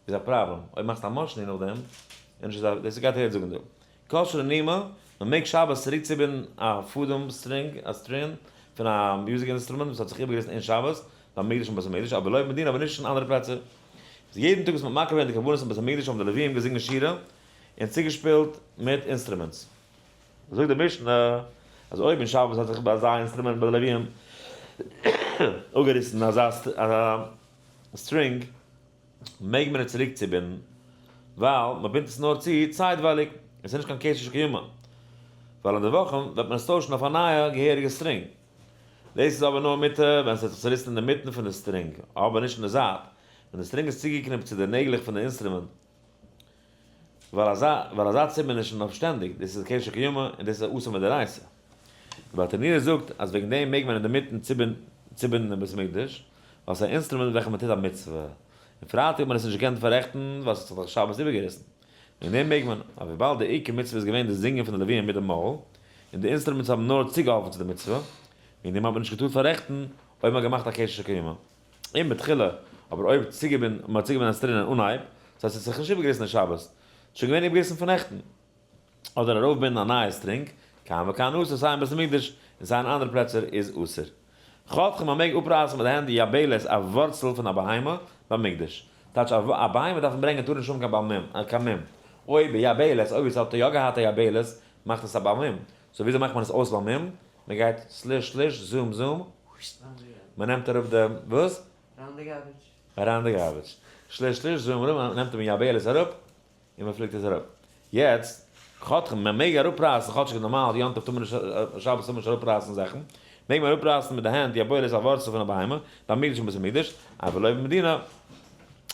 איז א פראבלעם. אויב מאכסטו א מאשני נאכדעם, איז נישט אזא, דאס גייט ער יעצט זאגן דא. קושרין נימא, מען מעג שבת צוריק צובינדן א פאדעם string, א string, פון א music instrument וואס האט זיך איבערגעריסן אין שבת, ביים מקדש און בית המקדש, אבער לא במדינה, אבער נישט אין אנדערע פלעצער. יעדן טאג וואס מ'האט מקריב געווען די קרבנות אין בית המקדש האבן די לוויים געזינגען שירה און צוגעשפילט מיט instruments. זאגט די משנה אז אויב אין שבת האט זיך ביי אזא אינסטרומענט ביי די לוויים אפגעריסן אזא string מעג מען עס צוריק צובינדן ווייל מען בינדט עס נאר צו צייטווייליג, עס איז נישט קיין קשר של קיימא ווייל אין די וואכן וועט מען עס טוישן אויף א נייע געהעריגע string. דאס איז אבער נאר מותר ווען עס האט זיך צוריסן אינדערמיטן פון די string, אבער נישט אין די זייט, ווען די string איז צוגעקניפט צו די נעגלעך פון די אינסטרומענט, ווייל אזא ווייל אזא ציבור איז נישט אויף שטענדיג, דאס איז קשר קיימא און דאס איז אסור מדאורייתא. די ברטנורא זאגט אז וועגן דעם מעג מען אינדערמיטן צובינדן אין בית המקדש, ווייל ס'איז א אינסטרומענט מיט וועלכע מען טוט א מצוה, און פרייטאג האט מען עס נישט געקענט פאררעכטן ווייל ס'האט זיך דאך שבת איבערגעריסן, וועגן דעם מעג מען, אבער וויבאלד די עיקר מצוה איז געווען די זינגען פון די לוויים מיט די מויל, און די אינסטרומענטס האבן נאר צוגעהאלפן צו די מצוה, וועגן דעם האט מען נישט געטארט פאררעכטן אויב מ'האט געמאכט א קשר של קיימא. אם בתחילה, אבער אויב צוגעבינדן, מ'האט צוגעבינדן א string אין אנהייב, דאס הייסט עס האט זיך נישט איבערגעריסן אין שבת, ס'איז שוין געווען איבערגעריסן פון נעכטן. אדער ארויפבינדן א נייע string, כאן וכאן אסור, סיי אין בית המקדש און סיי אין אנדערע פלעצער איז אסור. חותכין מען מעג אפרייסן מיט די הענט די יבלת א ווארצל פון א בהמה ביים מקדש. טייטש א בהמה דארף מען ברענגען טאר נישט האבן קיין בעל מום, קיין מום. אויב יבלת, אויב עס האט יא געהאט א יבלת, מאכט עס א בעל מום. so וויאזוי מאכט מען עס אויס בעל מום? מען גייט סליש סליש zoom zoom, מען נעמט אראפ די, וואס? אריין די garbage. אריין די garbage. שליש שליש zoom zoom, מען נעמט די יבלת אראפ, און מען פליקט עס אראפ. יעצט, חותכין, מען מעג אראפרייסן, כאטשיג נארמאל יום טוב טאר מען נישט, שבת טאר מען נישט אראפרייסן זאכן, מעג מען אראפרייסן מיט די הענט יבלת א ווארצל פון א בהמה, ביים מקדש און בית המקדש, אבל לא במדינה,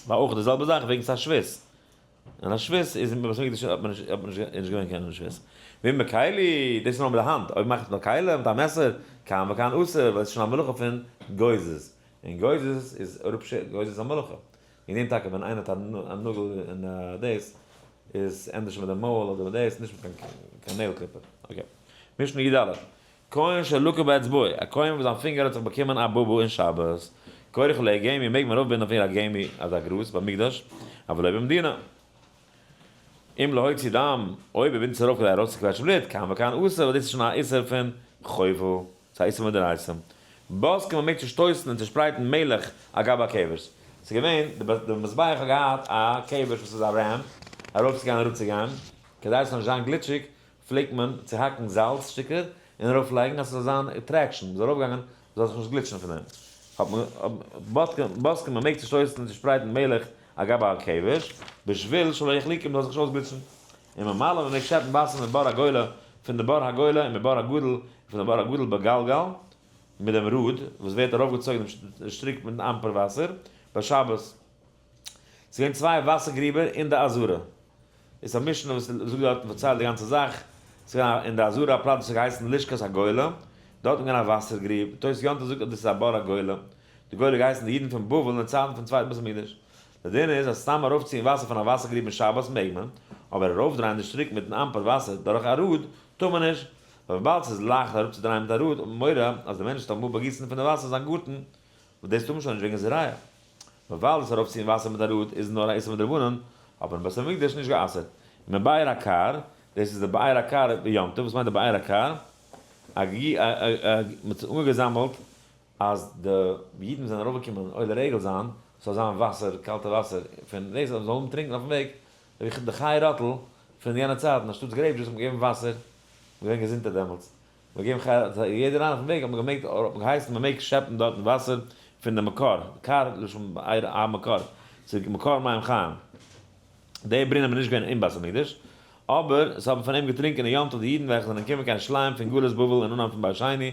ווייל אויך די זעלבע זאך וועגן ס'איז א שבות. און א שבות איז אין בית המקדש האט מען נישט, האט מען נישט, איז נישט געווען קיין שבות. ואם בכלי, דאס איז נאר מיט די האנט, אויב מאכט מען א כלי מיט א מעסער, כאן וכאן אסור, ווייל עס איז שוין א מלאכה פון גוזז, און גוזז איז גוזז איז א מלאכה. וועגן דעם טאקע ווען איינער האט א נאגל אין דאס, איז ענדערש מיט די מויל אדער מיט דאס, נישט מיט קיין nail clipper. okay. משנה י ד. כהן שלקה באצבעו, א כהן וואס זיין פינגער האט זיך באקומען א בובו אין שבת, כורך עליה גמי, מעג מען ארויפבינדן אויף איר א גמי, אזא גראז, במקדש, אבל לא במדינה. אם להוציא דם, אויב ער בינדט עס ארויף כדי ארויסצוקוועטשן בלוט, כאן וכאן אסור, ווייל דאס איז שוין א איסור פון חובל, ס'איז א איסור מדאורייתא. בוזקין, מען מעג צושטויסן און צושפרייטן מלח על גבי הכבש. ס'איז געווען, די מזבח האט געהאט א כבש וואס איז א ramp, ארויפצוגיין און אראפצוגיין, כדי עס זאל נישט זיין גליטשיג, פלעגט מען צוהאקן זאלץ שטיקער און ארויף לייגן אז ס'זאל זיין traction, מ'זאל ארויף גאנגען מ'זאל זיך נישט גליטשן פון דעם. האט מען בוזקין מען מעג צושטויסן און צושפרייטן מלח על גבי הכבש, בשביל שלא יחליקו מ'זאל זיך נישט אויסגליטשן. און ממלאין מען מעג שעפן וואסער מבור הגולה פון די בור הגולה און מבור הגדול און פון די בור הגדול בגלגל מיט דעם ראד וואס ווערט ארויפגעצויגן דעם שטריק מיטן אמפער וואסער בשבת. ס'איז געווען צוויי וואסער גריבער אין די עזרה. איז א משנה וואס זאגט דארט און פארציילט די גאנצע זאך. ס'איז געווען אין די עזרה א פלאץ וואס האט געהייסן לשכת הגולה. דארט איז געווען א וואסער גריב. תוס' יום טוב זאגט אז דאס איז א בור הגולה. די גולה האט געהייסן די אידן פון בבל אין די צייטן פון צווייטן בית המקדש. די דין איז אז סתם ארויפציען וואסער פון א וואסער גריב אין שבת מעג מען, אבער ארויפדרייען די שטריק מיטן אמפער וואסער דורך א ראד טאר מען נישט, ווייל וויבאלד ס'איז לייכט אראפצודרייען מיט א ראד האט מען מורא אז די מענטש וועט אמאל באגיסן פון די וואסער זיין גארטן, וואס דאס טאר מען שוין נישט וועגן זריעה. וויבאלד דאס ארויפציען וואסער מיט א ראד איז נאר א איסור מדרבנן, האט מען אין בית המקדש נישט גע'אסר'ט. און מבאר הכר, דאס איז די באר הכר ביום טוב, וואס מיינט די באר הכר? א ג א מ'האט אנגעזאמעלט אז די אידן זענען ארויפגעקומען עולה רגל זיין, ס'זאל זיין וואסער, קאלטע וואסער, פון דאס אז מ'זאל האבן טרינקן אויפן וועג, די חי ראטל פון יענע צייטן, אנשטאטס grape juice האט מען געגעבן וואסער, מ'איז געווען געזונטער דעמאלטס, מ'האט געגעבן חי ראטל, יעדער איינער אויפן וועג האט מען געמעגט, האט מען געהייסן מ'מעג שעפן דארטן וואסער פון די מקור, כר לשון באר א מקור, ס'איז מקור מים חיים. די ברונעם איז נישט געווען אין בית המקדש, אבער עס האבן פון אים געטרונקען אין יום טוב די אידן וועלכע זענען געקומען קיין ירושלים פון גלות בבל אין אנהויב פון בית שני,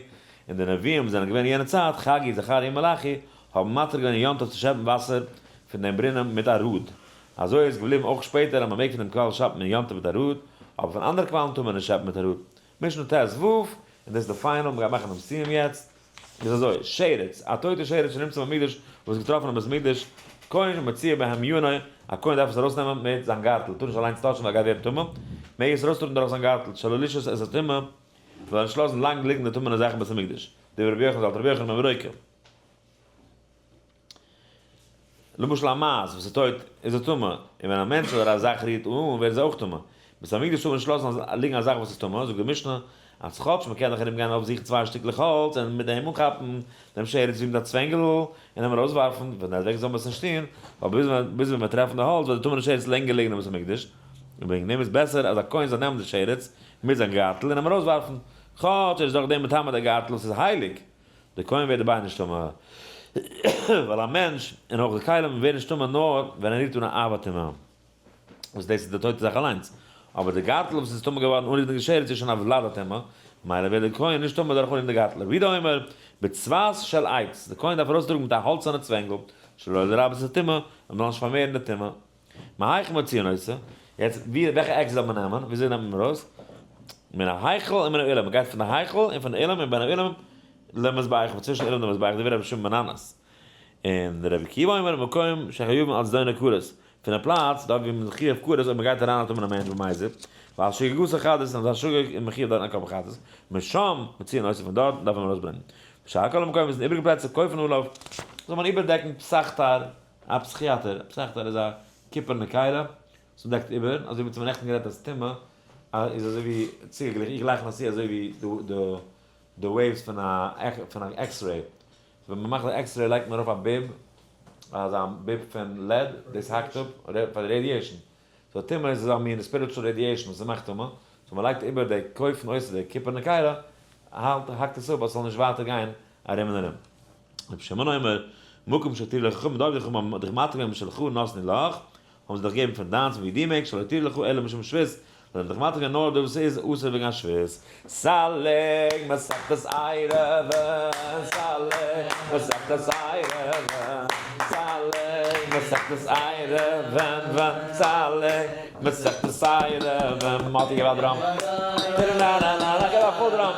און די נביאים וואס זענען געווען אין יענע צייט, חגי, זכריה און מלאכי, האבן מתיר געווען אין יום טוב צו שעפן וואסער פון דעם ברונעם מיט א ראד. אזוי איז געבליבן אויך שפעטער אז מען מעג פון דעם קוואל שעפן אין יום טוב מיט א ראד, אבער פון אנדערע קוואלן טאר מען נישט שעפן מיט א ראד. משנה ט ו, און דאס איז די final, מען גייט מאכן דעם סיום יעצט. איז אזוי, שרץ, א טויטע שרץ שנמצא במקדש, וואס איז געטראפן אין בית מקדש, כהן שמוציא בהמיונו, א כהן דארף עס ארויסנעמען מיט זיין גארטל, טאר נישט אליינס touch ן ווייל ער גייט ווערן טמא, מעג עס ארויסטראגן דורך זיין גארטל, שלא לשהות את הטומאה, זאל ער נישט לאזן לאנג ליגן די טמא'נע זאך אין בית המקדש, דברי רבי יוחנן זאגט רבי יוחנן בן ברוקה. למשל א מייז וואס איז טויט איז ער טמא, און ווען א מענטש אדער א זאך רירט אן ווערט זי אויך טמא. בית המקדש טאר מען נישט לאזן ליגן א זאך וואס איז טמא, זאגט די משנה, אז כאטש מען קען דאך ארום גיין אויפזוכן צוויי שטיקלעך האלץ און מיט דעם אנכאפן דעם שרץ ווי מיט א צווענגל און אים ארויסווארפן, פון דעסטוועגן זאל מען עס נישט טון, ווייל ביז ווען מיר טרעפן די האלץ וועט די טמא'נע שרץ לענגער ליגן אין בית המקדש, און וועגן דעם איז בעסער אז א כהן זאל נעמען די שרץ מיט זיין גארטל און אים ארויסווארפן, כאטש ער איז דורך דעם מטמא די גארטל וואס איז הייליג. די כהן ווערט דערביי נישט טמא, ווייל א מענטש, און אויך די כלים, ווערן נישט טמא נאר ווען ער רירט אן א אב הטומאה, וואס דאס איז די טויטע זאך אליינס, אבער די גארטל וואס איז טמא געווארן אנרירן די שרץ איז שוין א ולד הטומאה, ממילא ווערט די כהן נישט טמא דורך אנרירן די גארטל. רבי יהודה אומר, בצבת של עץ, די כהן דארף ארויסטראגן מיט א האלצערנע צווענגל, שלא לרבות הטומאה, אז מ'זאל נישט פארמערן די טומאה. מהיכן מוציאין אותו, יעצט ווי וועלכע עק זאל מען נעמען, וויאזוי נעמט מען ארויס? מן ההיכל און מן האולם, מען גייט פון די היכל און פון די אולם און בין האולם למזבח, און צווישן אולם און מזבח, דברי רבי שמעון בן ננס. און רבי עקיבא אומר מקום שחייבין על זדונו כרת, פון די פלאץ דארט ווי מען איז מחויב כרת אויב מען גייט אריין א טמא'נע מענטש במזיד, ועל שגגתו חטאת און אז א שגג איז מחויב דארט א קרבן חטאת, משם מוציאין אותו פון דארט דארף מען ארויסברענגען. ושאר כל המקומות און איבריגע פלעצער כופין עליו, זאל מען איבערדעקן פסח-טאר. א פסחיאטער, א פסחיאטער איז א קופערנע כלי וואס מ'דעקט איבער, אזוי ווי מ'האט נעכטן גערעדט אז טומאה איז אזוי ווי צוגעגליכן, איך גלייך עס צו אזוי ווי די די waves פון א פון א x-ray, ווען מ'מאכט די x-ray לייגט מען ארויף א ביב, אזא ביב פון lead, דאס האקט אפ פאר די radiation, so טומאה איז אזא מין spiritual radiation וואס ס'מאכט טמא, so מ'לייגט איבער די כופין אותו די קופערנע כלי, האלט האקט עס אפ אז ס'זאל נישט ווייטער גיין ארום און ארום. רבי שמעון אומר, מקום שהתירו לך חכמים, דארט ווי חכמים האבן דיך מתיר געווען משלך נתנו לך, האבן זיי דיך געגעבן פון דיינס ווי דו מעגסט, שלא התירו לך אלא משום שבות, זיי האבן דיך מתיר געווען נאר דאס וואס איז אסור וועגן א שבות. סלק מסכת עירובין, סלק מסכת עירובין, סלק מסכת עירובין, ווען, סלק מסכת עירובין, מאטי געב א drum, טערענאנאנאנא געב א full drum,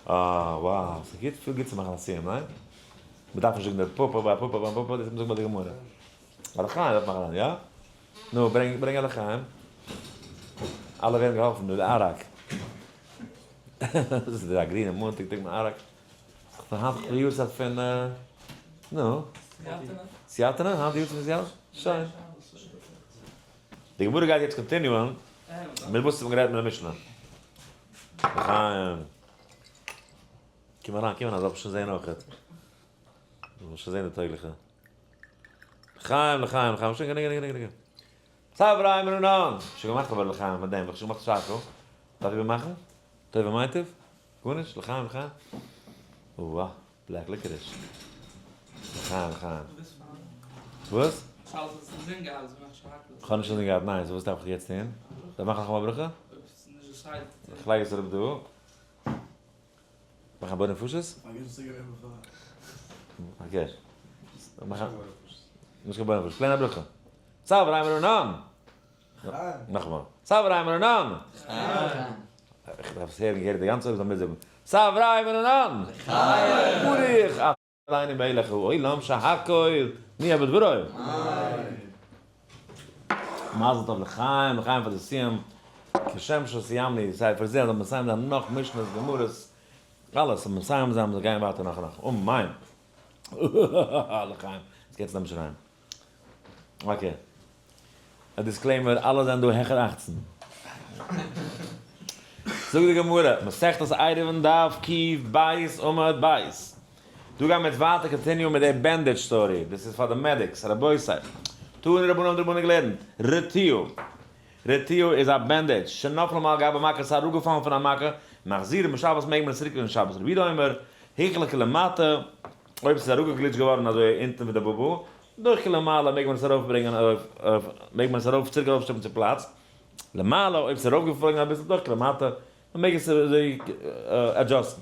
אה wow, ס'איז גוט, פיל גוט צו מאכן א סיום, ניין? מ'דארף נישט זאגן די פאפא ביי פאפא ביי פאפא, דאס זאגט ביי די גמרא. א לחיים דארף מאכן יא? נו, ברענג ברענג א לחיים. אלע ווערן געהאלפן מיט די אראק. דאס איז א גרינע מאנטאג טרינקט מען אראק. היינט איז די יארצייט פון נו? סיאטענע? היינט די יארצייט פון סיאטענע? שוין. די גמרא גייט יעצט continue ען מיט וואס האט מען גערעדט מיט די משנה. לחיים. קום אריין, קום אריין, זאל איך שוין זען אויכעט. זאל שוין זען די טויגליכע. לחיים, לחיים, לחיים, שוין גענוג, גענוג, גענוג, גענוג. צברא אמרנן! שוין געמאכט אבער לחיים פאר דעם, שוין געמאכט שהכל. דארף איך איבערמאכן? טוב ומיטיב? גארנישט? לחיים, לחיים? אוה, black licorice. לחיים, לחיים. וואס? כ'האב נישט אינזין געהאט, ניין, so וואס דארף איך יעצט טון? דארף מאכן נאכאמאל א ברכה? כ'לייג עס אראפ דא. מאך א בורא נפשות? okay. מאך א... נישט קיין בורא נפשות, plain א ברכה. צו ריימער און אן! נאכאמאל. צו ריימער און אן! איך דארף עס הערן געהעריג די גאנצע אויב זאל מיטזאגן. צו ריימער און אן! ברוך אתה אדוני מלך העולם שהכל נהיה בדברו. מזל טוב לחיים, לחיים פאר די סיום, כשם שסיימנו ספר זה, זאל מען מסיים זיין נאך משניות גמרות, אלעס זאל מען מסיים זיין, מ'זאל גיין ווייטער נאך און נאך, אמן! לחיים, יעצט גייט עס נעמען שרייען. Okay. א disclaimer, אלע זענען דא העכער 18. זאגט די גמרא, מסכת עירובין דף קוף בית עמוד בית. דא גייען מיר יעצט ווייטער continue מיט די bandage story, דאס איז פאר די medics, רבותי. תנו רבנן האבן די רבנן געלערנט, רטיה. רטיה איז א bandage, שנפלה מעל גבי מכה, ס'איז אראפגעפאלן פון א מכה, מחזירין בשבת מעג מען עס צוריקלייגן שבת. רבי יהודה אומר, הוחלקה למטה, אויב ס'איז אראפגעגליטשט געווארן אזוי אונטן פון די בובו, דוחקה למעלה מעג מען עס ארויפברענגען אויף, מעג מען עס ארויף צוריק ארויפשטופן צו פלאץ, למעלה אויב ס'איז ארויפגעפלויגן אביסל דוחקה למטה, מען מעג עס אזוי adjust ן.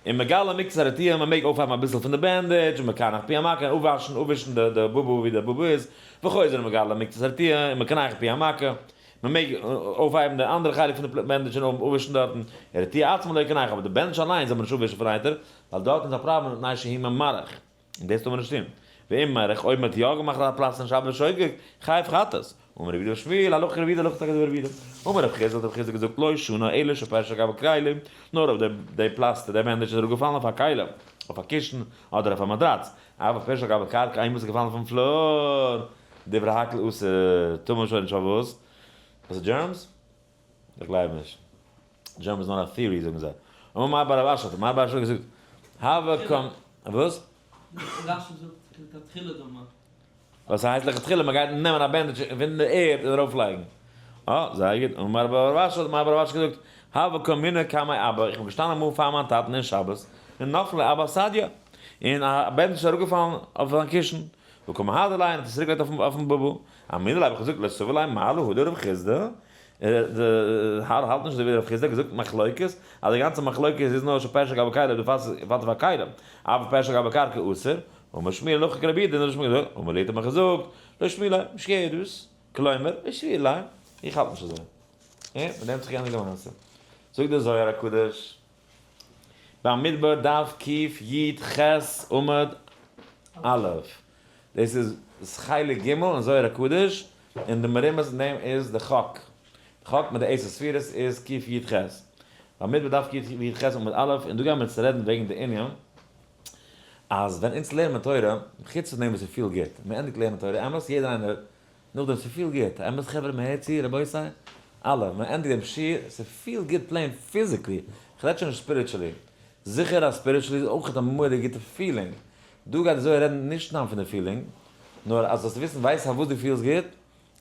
און מגלה מקצת הרטיה, מען מעג אויפהייבן אביסל פון די bandage, און מקנח פי המכה, און אפוואשן, אפווישן די די בובו ווי די בובו איז, וחוזר ומגלה מקצת הרטיה, און מקנח פי המכה, מען מעג אויפהייבן די אנדערע חלק פון די bandage און אפווישן דארטן, הרטיה עצמה לא יקנח, אבער די bandage אליינס זאל מען נישט אפווישן פון אייטער, ווייל דארטן איז א פראבלעם מפני שהוא ממרח. און דאס טאר מען נישט טון. ואם מריח, אויב מען האט יא געמאכט א פלאץ אין שבת בשוגג, חייב חטאת. אמר רבי יהודה שמואל, הלכה כרבי יהודה, הלכה טאקע ווי רבי יהודה. אמר רב חסדא, האט רב חסדא געזאגט, לא שנו אלא שפירשה על גבי כלי, נאר אויב די פלאסטער, די bandage איז אראפגעפאלן אויף א כלי, אויף א קישן, אדער אויף א מאדראץ, אבל פירשה על גבי קרקע, איינמאל ס'איז געפאלן אויפן floor, דברי הכל אסור, טאר מען שוין נישט פארוואס? וואס איז germs? איך גלייב נישט. germ איז נאר א theory זאגן זיי. אמר מר בר רב אשי האט מר בר רב אשי געזאגט, הוה קם, וואס? רשי זאגט לכתחילה דומה. וואס הייסט לכתחילה? מען גייט נעמען א bandage פון די ערד און ארויף לייגן. אה, זייער גוט. אמר מר בר רב אשי האט מר בר רב אשי געזאגט, הוה קאמינא קמיה אבא, איך בין געשטאנען אמאל פאר מיין טאטן אין שבת, און נפלה אבא אסדיא, און א bandage איז אראפגעפאלן אויף זיין קישן, וקא מהדר ליה און האט עס צוריקגעלייגט אויפן בובו. אמינא ליה האב איך געזאגט לא סבר לה מר להא דרב חסדא, דער האלט נישט אזוי ווי רב חסדא האט געזאגט מחלוקת, אז די גאנצע מחלוקת איז נאר שפירשה על גבי כלי אויב די פאס איז פאלט אויף א כלי, אבל פירשה על גבי קרקע אסור, אמר שמואל הלכה כרבי יהודה, און שמואל האט אמר לי האט ער מיך געזאגט, לא שמיע ליה, נישט געהערט דאס, כלומר, לא שביע ליה, איך האלט נישט אזוי. און מיט דעם האט זיך געענדיגט די מעשה. זאגט דער זוהר הקדוש, במדבר דף קי"ח עמוד א', דאס איז חלק ג' אין זוהר הקדוש, און די מרומז אין דעם איז די חק, די חק מיט די עשר ספירות איז קי"ח, במדבר דף קי"ח עמוד א', און דא גייען מיר יעצט רעדן וועגן די ענין אז ווען אונז לערנען תורה, חוץ פון דעם וואס ס'פילט גוט, מען ענדיגט לערנען תורה, אמת יעדער איינער נאכדעם ס'פילט גוט, אמת חברה מען הערט צו, רבותי, אלע, מען ענדיגט דעם שיעור, ס'פילט גוט plain physically, כ'רעד שוין נישט spiritually, זיכער אז spiritually איז אויך א מורא'דיג גוטע feeling, דא גייט די זוהר רעדן נישט סתם פון די feeling, נאר אז זאלסט וויסן ווייסט פארוואס דו פילסט גוט,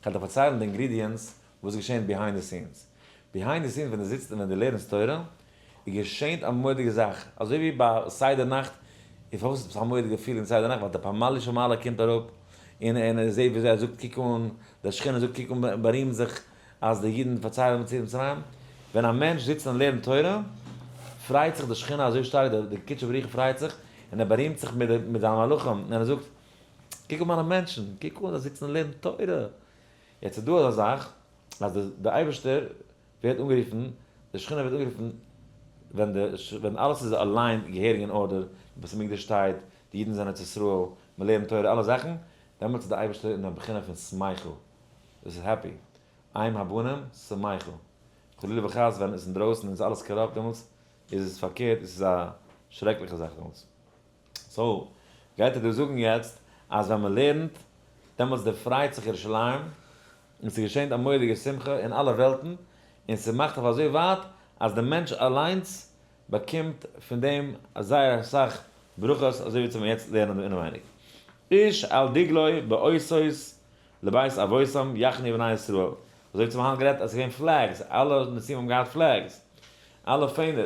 כ'וועל דיך פארציילן די ingredients וואס געשענט behind the scenes. Behind the scenes ווען דו זיצט און ווען דו לערנסט תורה, איז געשענט א מורא'דיגע זאך, אזוי ווי ביי סדר נאכט, און פארוואס איז עס א מורא'דיגע feeling סדר נאכט, ווייל די פמליא של מעלה קומט אראפ, און און ער זעט וויאזוי ער זאגט קוק אן, די שכינה זאגט קוק אן, בארימט זיך אז די אידן פארציילן יציאת מצרים, ווען א מענטש זיצט און לערנט תורה, פרייט זיך די שכינה אזוי שטארק, די קודשא בריך הוא פרייט זיך, און ער בארימט זיך מיט מיט זיינע מלאכים, און ער זאגט, קוק אן מיינע מענטשן, קוק אן זיי זיצן און לערנען תורה. יעצט איז דא אזא זאך, אז די די אייבערשטער ווערט אנגערופן, די שכינה ווערט אנגערופן, ווען די ווען אלעס איז aligned געהעריג אין order, די בית המקדש שטייט, די אידן זענען ארץ ישראל, מען לערנט תורה, אלע זאכן, דעמאלטס איז די אייבערשטער אין א בחינה פון שמחה, דאס איז happy, אם הבנים שמחה, חלילה וחס ווען עס איז אינדרויסן און עס איז אלעס corrupt דעמאלטס איז עס פארקערט, עס איז א שרעקליכע זאך דעמאלטס. So, גייט ער דא זאגן יעצט אז ווען מען לערנט, דעמאלטס דערפרייט זיך ירושלים, און ס'געשענט א מורא'דיגע שמחה אין אלע וועלטן, און ס'מאכט אויף אזוי ווייט אז די מענטש אליינס באקומט פון דעם זייער אסאך ברכות, אזוי ווי צו מיר יעצט לערנען דא אינעווייניג. איש על דגלו באותות לבית אבותם יחנו בני ישראל, אזוי ווי צו מיר היינט גערעדט אז ס'איז געווען flags, אלע נשיאים האבן געהאט flags, אלע פענער,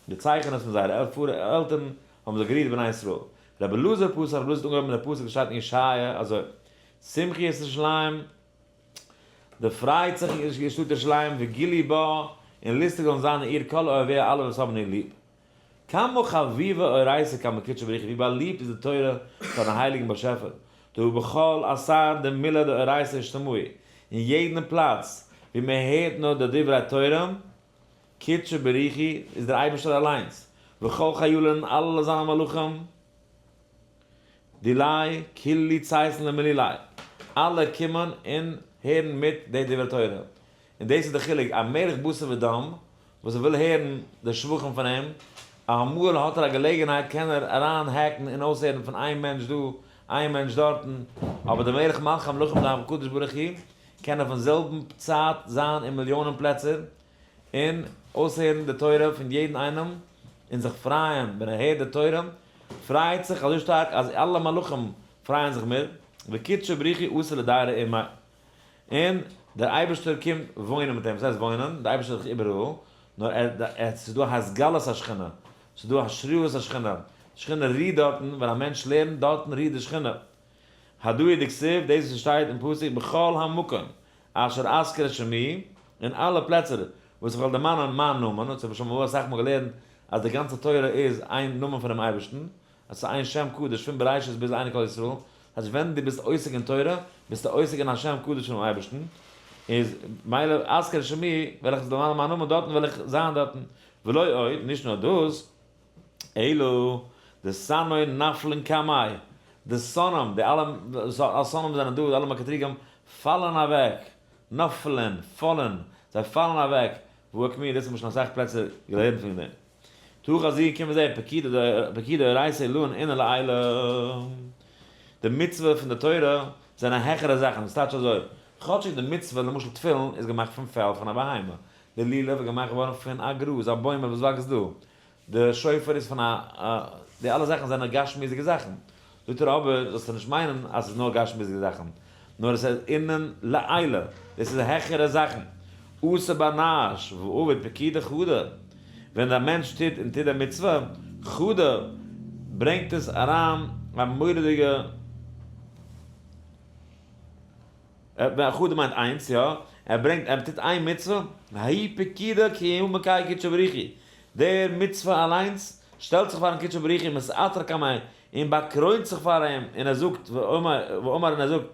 די צייכענעס פון זייערע עלטערן האבן זיך גערירט בני ישראל. רבי אלעזר פתח, רבי אלעזר האט אנגעהויבן מיט די פסוק וואס שטייט אין ישעיה אזוי, שמחי את ירושלים, דערפרייט זיך איר שטאט ירושלים, וגילו בה, און לוסטיג זאלן זיין אין איר כל אוהביה אלע וואס האבן איר ליב. כמה חביבה אורייתא קמי קודשא בריך הוא, ווי באליבט איז די תורה פארן הייליגן באשעפער, דהא בכל אתר דמילה דאורייתא אשתמעי, אין יעדן פלאץ ווי מען הערט נאר די דברי תורה, קודשא בריך הוא איז דער אייבערשטער אליינס, וכל חיילין אלע זיינע מלאכים, דיליה כולהו צייתין למלוליה. אלע קומען און הערן מיט די דברי תורה. און דאס איז די חילוק, א מלך בשר ודם וואס ער וויל הערן די שבחים פון אים, אמאל האט ער א געלעגנהייט קען ער אריין hack ן און אויסהערן פון איין מענטש דא, איין מענטש דארטן, אבער דער מלך מלכי המלכים דער הקדוש ברוך הוא קען אויפן זעלבן צייט זיין אין מיליאנען פלעצער און אויסהערן די תורה פון יעדן איינעם און זיך פרייען ווען ער הערט די תורה, פרייט זיך אזוי שטארק אז אלע מלאכים פרייען זיך מיט, וקודשא בריך הוא אתי לדירא עמיה. און דער אייבערשטער קומט וואוינען מיט אים, וואס הייסט וואוינען? דער אייבערשטער איז דאך איבעראל, נאר ער, ער, ס'איז דא התגלות השכינה, ס'איז דא השראת השכינה, די שכינה רוהט דארטן, ווען א מענטש לערנט דארטן רוהט די שכינה. הדא הוא דכתיב, דאס וואס שטייט אין פסוק בכל המקום אשר אזכיר את שמי, אין אלע פלעצער וואס איך וועל דערמאנען מיין נאמען, אונז האבן שוין אסאך מאל געלערנט אז די גאנצע תורה איז איין נאמען פונעם אייבערשטן, עס איז איין שם קדוש פון בראשית ביז לעיני כל ישראל, אז ווען דו ביסט עוסק אין תורה, ביסטו עוסק אין א שם קדוש פונעם אייבערשטן, איז מילא אזכיר שמי, וועל איך דערמאנען מיין נאמען דארטן וועל איך זיין דארטן, ולא עוד, נישט נאר דאס, אלא דשנאי נפלין קמיה, די שונאים, די אלע שונאים זענען דא, די אלע מקטריגים, פאלן אוועק, נפלין, פאלן, זיי פאלן אוועק, ואוקמוה, דאס האט מען שוין אסאך פלעצער געלערנט פון דעם. תא חזי קום זע פקידי אורייתא עילאין אינון לעילא. די מצוה פון די תורה זענען העכערע זאכן, דאס טייטש אזוי, כאטשיג די מצוה למשל תפילין איז געמאכט פון פעל פון א בהמה, די לולב איז געמאכט געווארן פון א גראז א בוימל וואס וואקסט דא, די שופר איז פון א, די אלע זאכן זענען גשמיות'דיגע זאכן, זאגט ער אבער זאלסטו נישט מיינען אז ס'איז נאר גשמיות'דיגע זאכן, נאר עס איז אינון לעילא, דאס איז העכערע זאכן, אתי בר נש ועביד פקידה חדא, ווען א מענטש טוט און טוט די מצוה, חדא, ברענגט עס אריין א מורא'דיגע, חדא מיינט איינס, יא, ער ברענגט, ער טוט איין מצוה, ההיא פקידה כי הוא מקיים קודשא בריך הוא, דער מצוה אליינס שטעלט זיך פארן קודשא בריך הוא מתעטר קמיה און באקרוינט זיך פאר אים, און ער זאגט, ואמר און ער זאגט,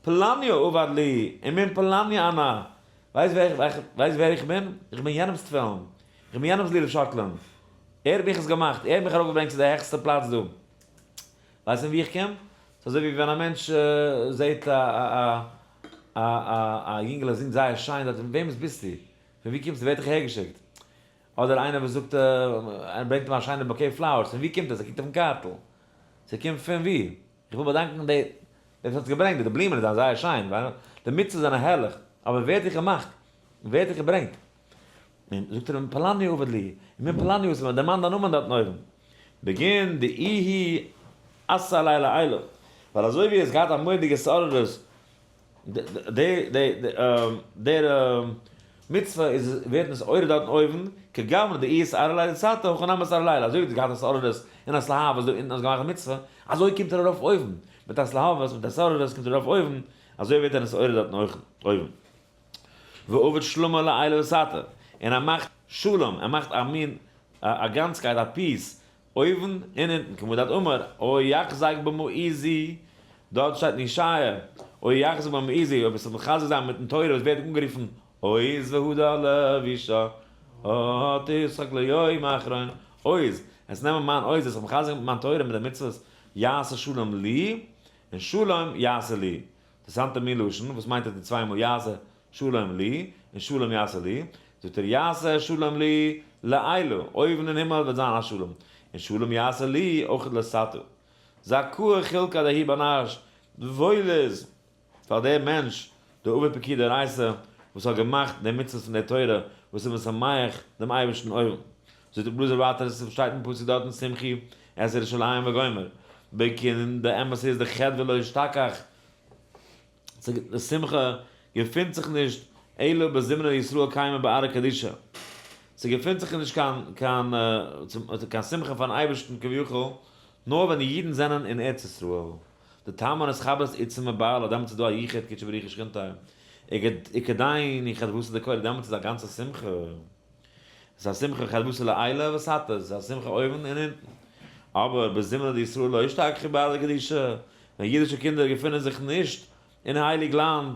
פלניא עבד לי, ומן פלניא אנא, ווייסט ווער איך בין? איך בין יענעמ'ס תפילין, איך בין יענעמ'ס לולב שאקלען, ער האט מיך עס געמאכט, ער האט מיך ארויפגעברענגט צו די העכסטע פלאץ דא, ווייסט פון וואו איך קום? ס'איז אזוי ווי ווען א מענטש זעט א יונגעלע זינגט זייער שיין, זאגט ער, וועמענס ביסטו? פון וואו קומסטו? ווער האט דיך אהערגעשיקט? אדער איינער וואס זאגט, איינער ברענגט אים א שיינע bouquet flowers, פון וואו קומט עס? ער קוקט אויפן קארטל, ס'קומט פון וואו? איך וויל באדאנקן די וואס האט עס געברענגט, די בלומען זענען זייער שיין, די מצוות זענען הערליך, אבער ווער האט דיך געמאכט? ווער האט דיך געברענגט? און זאגט ער אים פלניא עבד לי, ומן פלניא אתא, דערמאן דיין נאמען דארטן אויבן. בגין דאיהו אתער ליה לעילא, ווייל אזוי ווי ער האט געהאט א מורא'דיגע התעוררות, דער מצוה איז ווערט נתעורר דארטן אויבן, כגוונא דאיהו אתער ליה לתתא, הכי נמי אתער לעילא, אזוי ווי דו האסט געהאט התעוררות און התלהבות דא אונטן האסט געמאכט די מצוה, אזוי קומט ער ארויף אויבן, מיט התלהבות מיט התעוררות קומט ער ארויף אויבן, אזוי ווערט ער נתעורר דארטן אויבן. ועביד שלמא לעילא ולתתא, און ער מאכט שלום, ער מאכט א מין א גאנצקייט, א peace, אויבן און אונטן, כמו דאת אמר, או יחזק במעוזי, דארט שטייט אין ישעיה, או יחזק במעוזי, אויב עס זאל מחזק זיין מיטן תורה וואס ווערט אנגערופן עוז והדר לבושה, תשחק ליום האחרון, עוז, עס נעמען מיין עוז, עס זיך מחזק מיט מיין תורה מיט די מצוות, יעשה שלום לי, און שלום יעשה לי. אינטערעסאנטע מין לשון, וואס מיינט עס די צוויי מאל יעשה שלום לי און שלום יעשה לי, זאגט ער יעשה שלום לי לעילא, אויבן אין הימל וועט זיין א שלום, און שלום יעשה לי אויך לתתא. זכאה חולקא דההוא בר נש, וואויל איז פאר דער מענטש דער עביד פקידה אורייתא וואס האט געמאכט די מצוות פון דער תורה וואס איז משמח דעם אייבערשטן אויבן. זאגט רבי אלעזר ווייטער עס שטייט אין פסוק דארטן שמחי את ירושלים וגומר, בגין די אמת איז דחדוה לא אשתכח, די שמחה געפינט זיך נישט אלא בזמנא ישראל קיימא בארעא קדישא, ס'געפינט זיך נישט קיין קיין קיין שמחה פארן אייבערשטן כביכול נאר ווען די אידן זענען אין ארץ ישראל, דתמן אתחברת עוצמה בעלה, דעמאלטס איז דא א יחוד קודשא בריך הוא ושכינתיה, וכדין חדוותא דכולא, דעמאלטס איז א גאנצע שמחה. עס איז א שמחה חדוותא לעילא ותתא, עס איז א שמחה אויבן און אונטן. אבער בזמנא דישראל לא אשתכחו בארעא קדישא, ווען אידישע קינדער געפינען זיך נישט אין הייליג לאנד,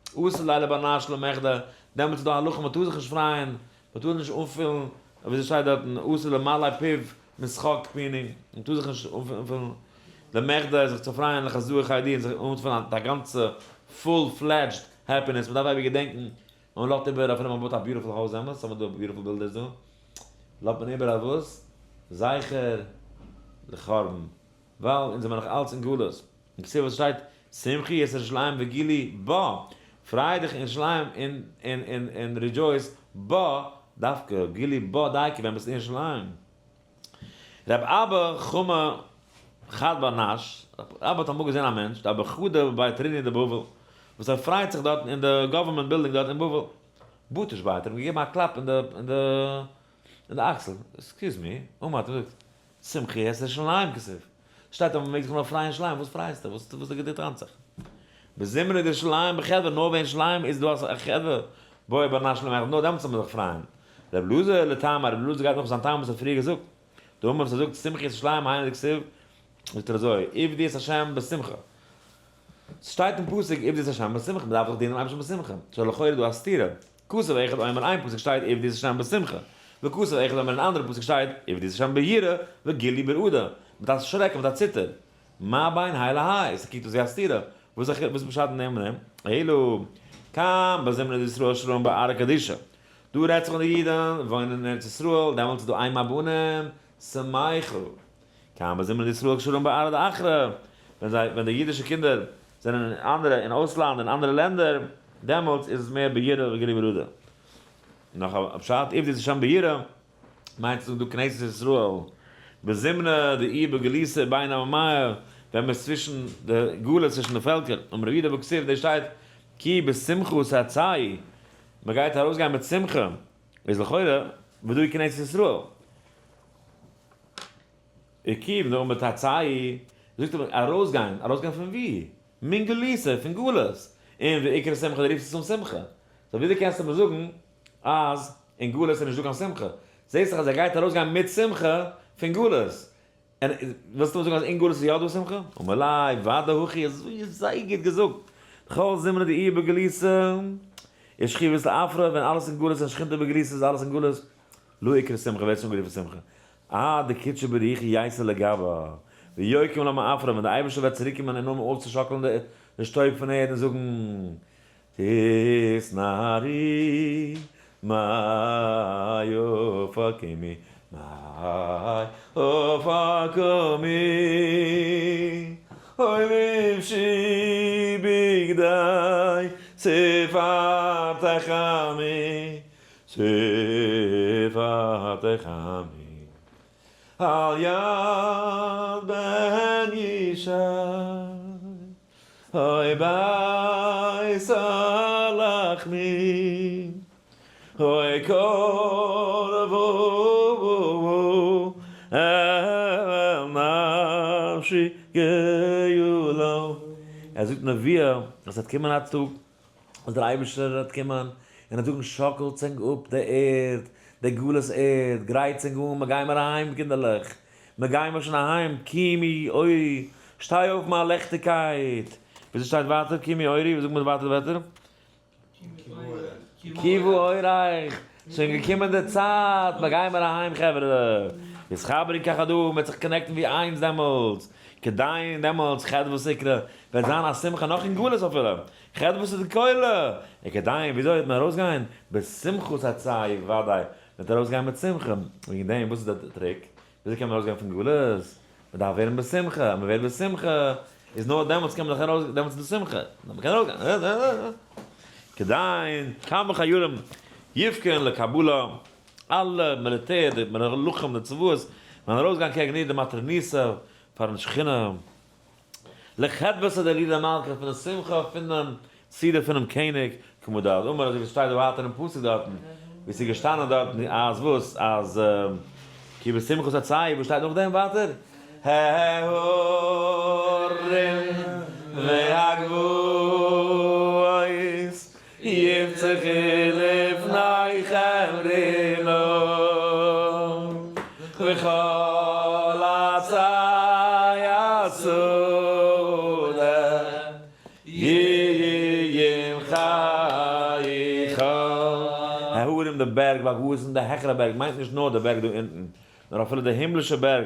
אסור ליה לבר נש למחדי, דעמאלטס איז דא א הלכה מען טאר זיך נישט פרייען, מען טאר נישט אנפילן, ווי עס שטייט דארטן, אסור למלא פיו משחוק פינו, מען טאר זיך נישט אנפילן למחדי, זיך צו פרייען לחזור חיידי און זיך אנפילן א גאנצע full fledged happiness, מ'דארף אייביג געדענקן, מען לאזט איבער אפילו מען בויט א beautiful הויז אמת, האבן מיר דא beautiful בילדער דא, לאזט מען איבער א וואס? זכר לחורבן, ווייל אונז זעמער נאך אלץ אין גלות, אין כתיב וואס שטייט שמחי את ירושלים וגילי בה, פריי דיך אין ירושלים און און און און rejoice בה דווקא, גילי בה דייקא ווען ביסט אין ירושלים. רב אבא חמא חד בר נש, רב אבא האט אמאל געזען א מענטש, דאבא חדא בבי תריניא דבבל, וואס ער פרייט זיך דארטן אין די government building דארט אין בבל, בטש ביה האט ער אים געגעבן א קלאפ אין די אין די אין די אקסל, excuse me, אמר האט ער געזאגט, שמחי את ירושלים כתיב, שטייט אז מען מעג זיך נאר פרייען אין ירושלים, וואס פרייסטו, וואס וואס די טראנט זיך? בזימנא דירושלים בחדוה, נאר ווען ירושלים איז דא א חדוה, בעי בר נש למעכב, נאר דעמאלטס זאל מען זיך פרייען. רבי אלעזר לטעמיה, רבי אלעזר גייט נאך זיין טעם וואס ער האט פריער געזאגט, דאמר וואס ער זאגט שמחי את ירושלים היינו דכתיב, זאגט ער אזוי, עבדו את השם בשמחה. ס'שטייט אין פסוק עבדו את השם בשמחה, מ'דארף דאך דינען דעם אייבערשטן בשמחה. ס'איז לכאורה דא א סתירה. כתוב אחד אומר איין פסוק שטייט עבדו את השם בשמחה, וכתוב אחד אומר אין אנדערע פסוק שטייט עבדו את השם ביראה וגילו ברעדה, מיט א שרעק און מיט א ציטער. מה בין האי להאי? ס'קוקט אויס ווי א סתירה. וואס איז פשט אין דעם און דעם? אלא כאן בזימנא דישראל שרין בארעא קדישא. דא רעדט זיך ווען די אידן וואוינען אין ארץ ישראל, דעמאלטס איז דא אם הבנים שמחה. כאן בזימנא דישראל שרין בארעא דאחרא, ווען זיי, ווען די אידישע קינדער זענען אין אנדערע, אין אויסלאנד, אין אנדערע לענדער, דעמאלטס איז עס מער ביראה וגילו ברעדה. נאך א פשט, עבדו את השם ביראה, מיינט צו זאגן דא כנסת ישראל, בזימנא דאיהי בגלותא בין עממיא, ווען מ'איז צווישן די גלות צווישן די פעלקער, אמר רבי יהודה בכתיב דא שטייט כי בשמחה תצאו, מ'גייט ארויסגיין מיט שמחה, איז לכאורה ודאי כנסת ישראל. עקיב נאר מיט תצאו, זאגט ער ארויסגיין, ארויסגיין פון וואו? מן גלותא, פון גלות, און ועיקר שמחה די רופסט עס אן שמחה, so וויאזוי קענסטו מיר זאגן אז אין גלות איז נישטא קיין שמחה? זעסט דאך אז ער גייט ארויסגיין מיט שמחה פון גלות, און ווילסטו מיר זאגן אז אין גלות איז יא דא שמחה? אמר ליה, ודאי הכי, אזוי איז זייער גוט געזאגט, כל זימנא דאיהו בגלותא, ושכיבת לעפרא, ווען אלעס אין גלות און שכינתא בגלותא איז אלעס אין גלות, לא איקרי שמחה, ווערט עס אנגערופן שמחה. אה, דקודשא בריך הוא ייתי לגבה, ויקים לה מעפרא, ווען דער אייבערשטער וועט צוריקקומען און נאמען אויפצושאקלען די שטויב פון ערד און זאגן, תתנערי מה יפה קומי, מה יפה קומי, אוי לבשי בגדי תפארתך עמי, תפארתך עמי, על יד בן ישי, אוי בית הלחמי, אוי קרבו אל נפשי גאולה. ער זאגט נבואה אז ס'וועט קומען א טאג אז דער אייבערשטער וועט קומען און וועט זאגן שאקלטס ענק אפ די ערד, די גלות ערד, גרייטס ענק אן, מ'גיימער אהיים קינדערלעך, מ'גיימער שוין אהיים, קומי אורי, שטיי אויף מיין לעכטיגקייט, וויאזוי שטייט ווייטער קומי אורי, ווי זאגט מען ווייטער די ווערטער? קיוו אורך, שוין געקומען די צייט, מ'גיימער אהיים חברה, יתחברו כחדא, מ'וועט זיך connect ן ווי איינס דעמאלטס, כדין דעמאלטס חדוות איקרי, וועט זיין א שמחה נאך אין גלות אפילו, חדוות איז די כלה, און כדין וויאזוי וועט מען ארויסגיין, בשמחת תצאו ודאי, מ'וועט ארויסגיין מיט שמחה, וועגן דעם וואס איז די trick, וויאזוי קען מען ארויסגיין פון גלות, מ'דארף ווערן בשמחה, אז מ'ווערט בשמחה, איז נאר דעמאלטס קען מען זיך ארויס, דעמאלטס איז דא שמחה, נאר מ'קען ארויסגיין, כדין כמה חיילים יפקון לקבלה, אלע מיליטער, די מלכים, די צבאות, וועלן ארויסגיין קעגן איר, די מטרוניתא, פארן שכינה, לחדוותא דהילולא מלכא, פון די שמחה פונעם סעודה פונעם קעניג, כמו דאמר, אזוי ווי עס שטייט דא ווייטער אין פסוק דארטן, ווי עס איז געשטאנען דארטן אז וואס, אז כי בשמחה תצאו, וואס שטייט נאכדעם ווייטער? ההרים והגבעות יפצחו לפניכם רינה וכל עצי השדה ימחאו. ההרים די בערג והגבעות און די העכערע בערג מיינט נישט נאר די בערג דא אונטן, נאר אפילו די הימלישע בערג,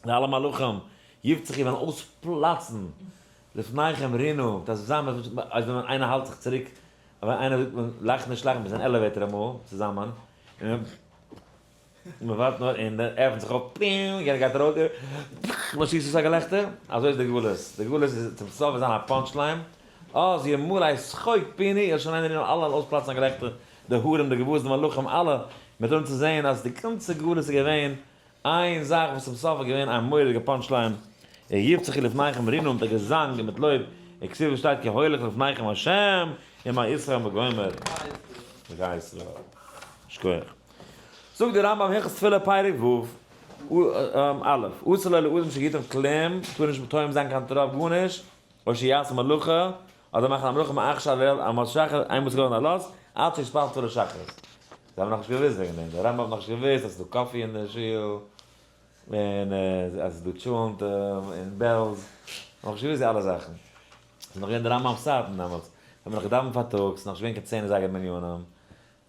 די אלע מלאכים, יפצחו וועלן אויספלאצן. לפניכם רינו, דאס צוזאמען, אז ווען איינער האלט זיך צוריק, ווען איינער זאגט מען לאכט נישט לאכן, מיר זענען elevator אמאל צוזאמען, און מען ווארט נאר און דער עפנט זיך אויף, פּיאו, יענער גייט ארויס, מען שיסט אויס א געלעכטער, אזוי איז די גלות, די גלות איז צום סוף וועט זיין א punch line, אז ימלא שחוק פינו, ירושלים רינו, אלע וועלן אויספלאצן א געלעכטער, די הרים, די גבעות, די מלאכים, אלע, מען וועט אנהויבן צו זען אז די גאנצע גלות איז געווען איין זאך וואס צום סוף איז געווען א מורא'דיגע punch line, יפצחו לפניכם רינה מיט א געזאנג און מיט לויב, וכתיב וואס שטייט כי הולך לפניכם השם ומה אתכם וגומר. וגייסט. שכוח. זאגט דער רמב ם הלכות תפילה פרק ו', א', אסור לו לאדם שיטעום כלום, טאר נישט טועם זיין קיין טראפ גארנישט, או שיעשה מלאכה, אדער מאכן א מלאכה מעכשיו ועד עלות השחר, איינמאל ס'איז געווארן עלות, עד שיתפלל תפילת שחרית. זיי האבן נאכנישט געוואוסט וועגן דעם, דער רמב ם האט נאכנישט געוואוסט אז ס'איז דא coffee אין די שול, און אז ס'איז דא טשולנט אין בעלז, נאכנישט געוואוסט די אלע זאכן. ס'איז נאך געווען די רמב ם'ס צייטן דעמאלטס, האט מען נאך געדאווענט פארטאגס, נאכנישט געווען קיין 10 אזייגער מניינים,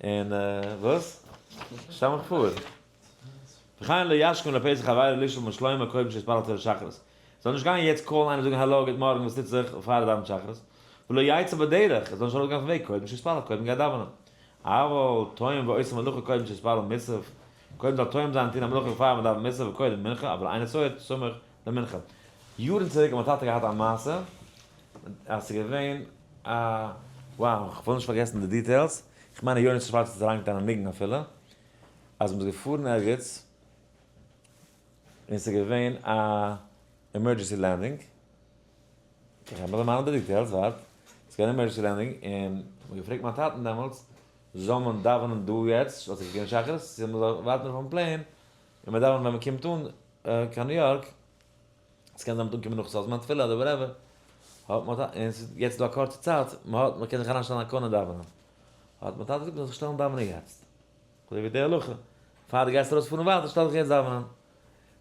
און וואס? שטעל מיך פאר. וכן לא ישכים לפתח חברו לשאול מה שלומו קודם שיתפלל תפילת שחרית. זאל נישט גיין יעצט call ן איינעם זאגן העלא גוט מארגן וואס טוט זיך פאר ער דאווענט שחרית. ולא יצא בדרך, ער זאל נישט ארויסגיין פון וועג קודם שיתפלל קודם גיי דאווענען. אבל טועם ועושה מלאכה קודם שיתפלל מוסף, קודם זאל טועם זיין און טון א מלאכה פאר מען דאווענט מוסף וקודם מנחה, אבל אינו צועד סמוך למנחה. יארן צוריק האט מיין טאטע געהאט א מעשה, אז ס'איז געווען א, wow, כ'וויל נישט פארגעסן די details, כ'מיין אז יונתן שווארץ האט אריינגעטאן א ניגון אפילו, אז מ'איז געפארן ערגעץ, און ס'איז געווען א emergency landing, איך האב דערמאנט די details, ווארט, ס'איז געווען emergency landing, און מ'האט געפרעגט מיין טאטן דעמאלטס, זאל מען דאווענען דא יעצט, האט זיך געגעבן שחרית, צו מ'זאל ווארטן אויפן plane, און מען דאווענט ווען מ'קומט אן קיין ניו יארק, ס'קען זיין מ'וועט אנקומען נאך סוף זמן תפילה אדער whatever, האט מיין טאטע, און ס'איז יעצט דא א קורצע צייט, מ'האט, מ'קען זיך אריינשטעלן א קארנער דאווענען, האט מיין טאטע געזאגט מ'זאל זיך שטעלן דאווענען יעצט, אזוי ווי די הלכה, פאר דו גייסט ארויס פארן ווייטער שטעל דיך יעצט דאווענען. זיי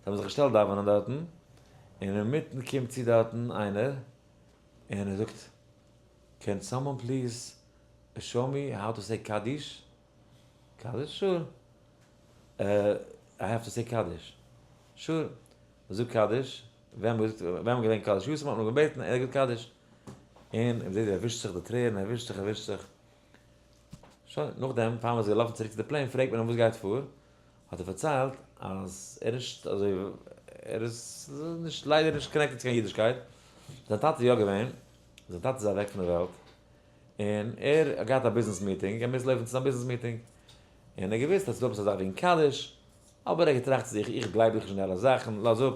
האבן זיך געשטעלט דאווענען דארטן, און אינמיטן קומט צו דארטן איינער, און ער זאגט, can someone please show me how to say קדיש? קדיש? Sure. I have to say קדיש. Sure. מ'זאגט קדיש, ווען מ'האט געווען קדיש יתום האט מען געבעטן, ער האט געזאגט קדיש. און מ'זעט ווי ער ווישט זיך די טרערן, ער ווישט זיך, ער ווישט זיך. שוין, נאכדעם, פאר מ'איז געלאפן צוריק צו די plane, פרעגט מען אים וואס גייט פאר? האט ער פארציילט אז ער איז נישט אזוי, ער איז נישט, ליידער נישט connected צו קיין אידישקייט, זיין טאטע איז יא געווען, זיין טאטע איז אוועק פון די וועלט, און ער האט געהאט א ביזנעס meeting, ער מוז לויפן צו זיין ביזנעס meeting, און ער האט געוואוסט אז ס'איז דא עפעס א זאך וועגן קדיש, אבער ער האט געטראכט צו זיך, איך גלייב דאך נישט אין די אלע זאכן, לאז אפ,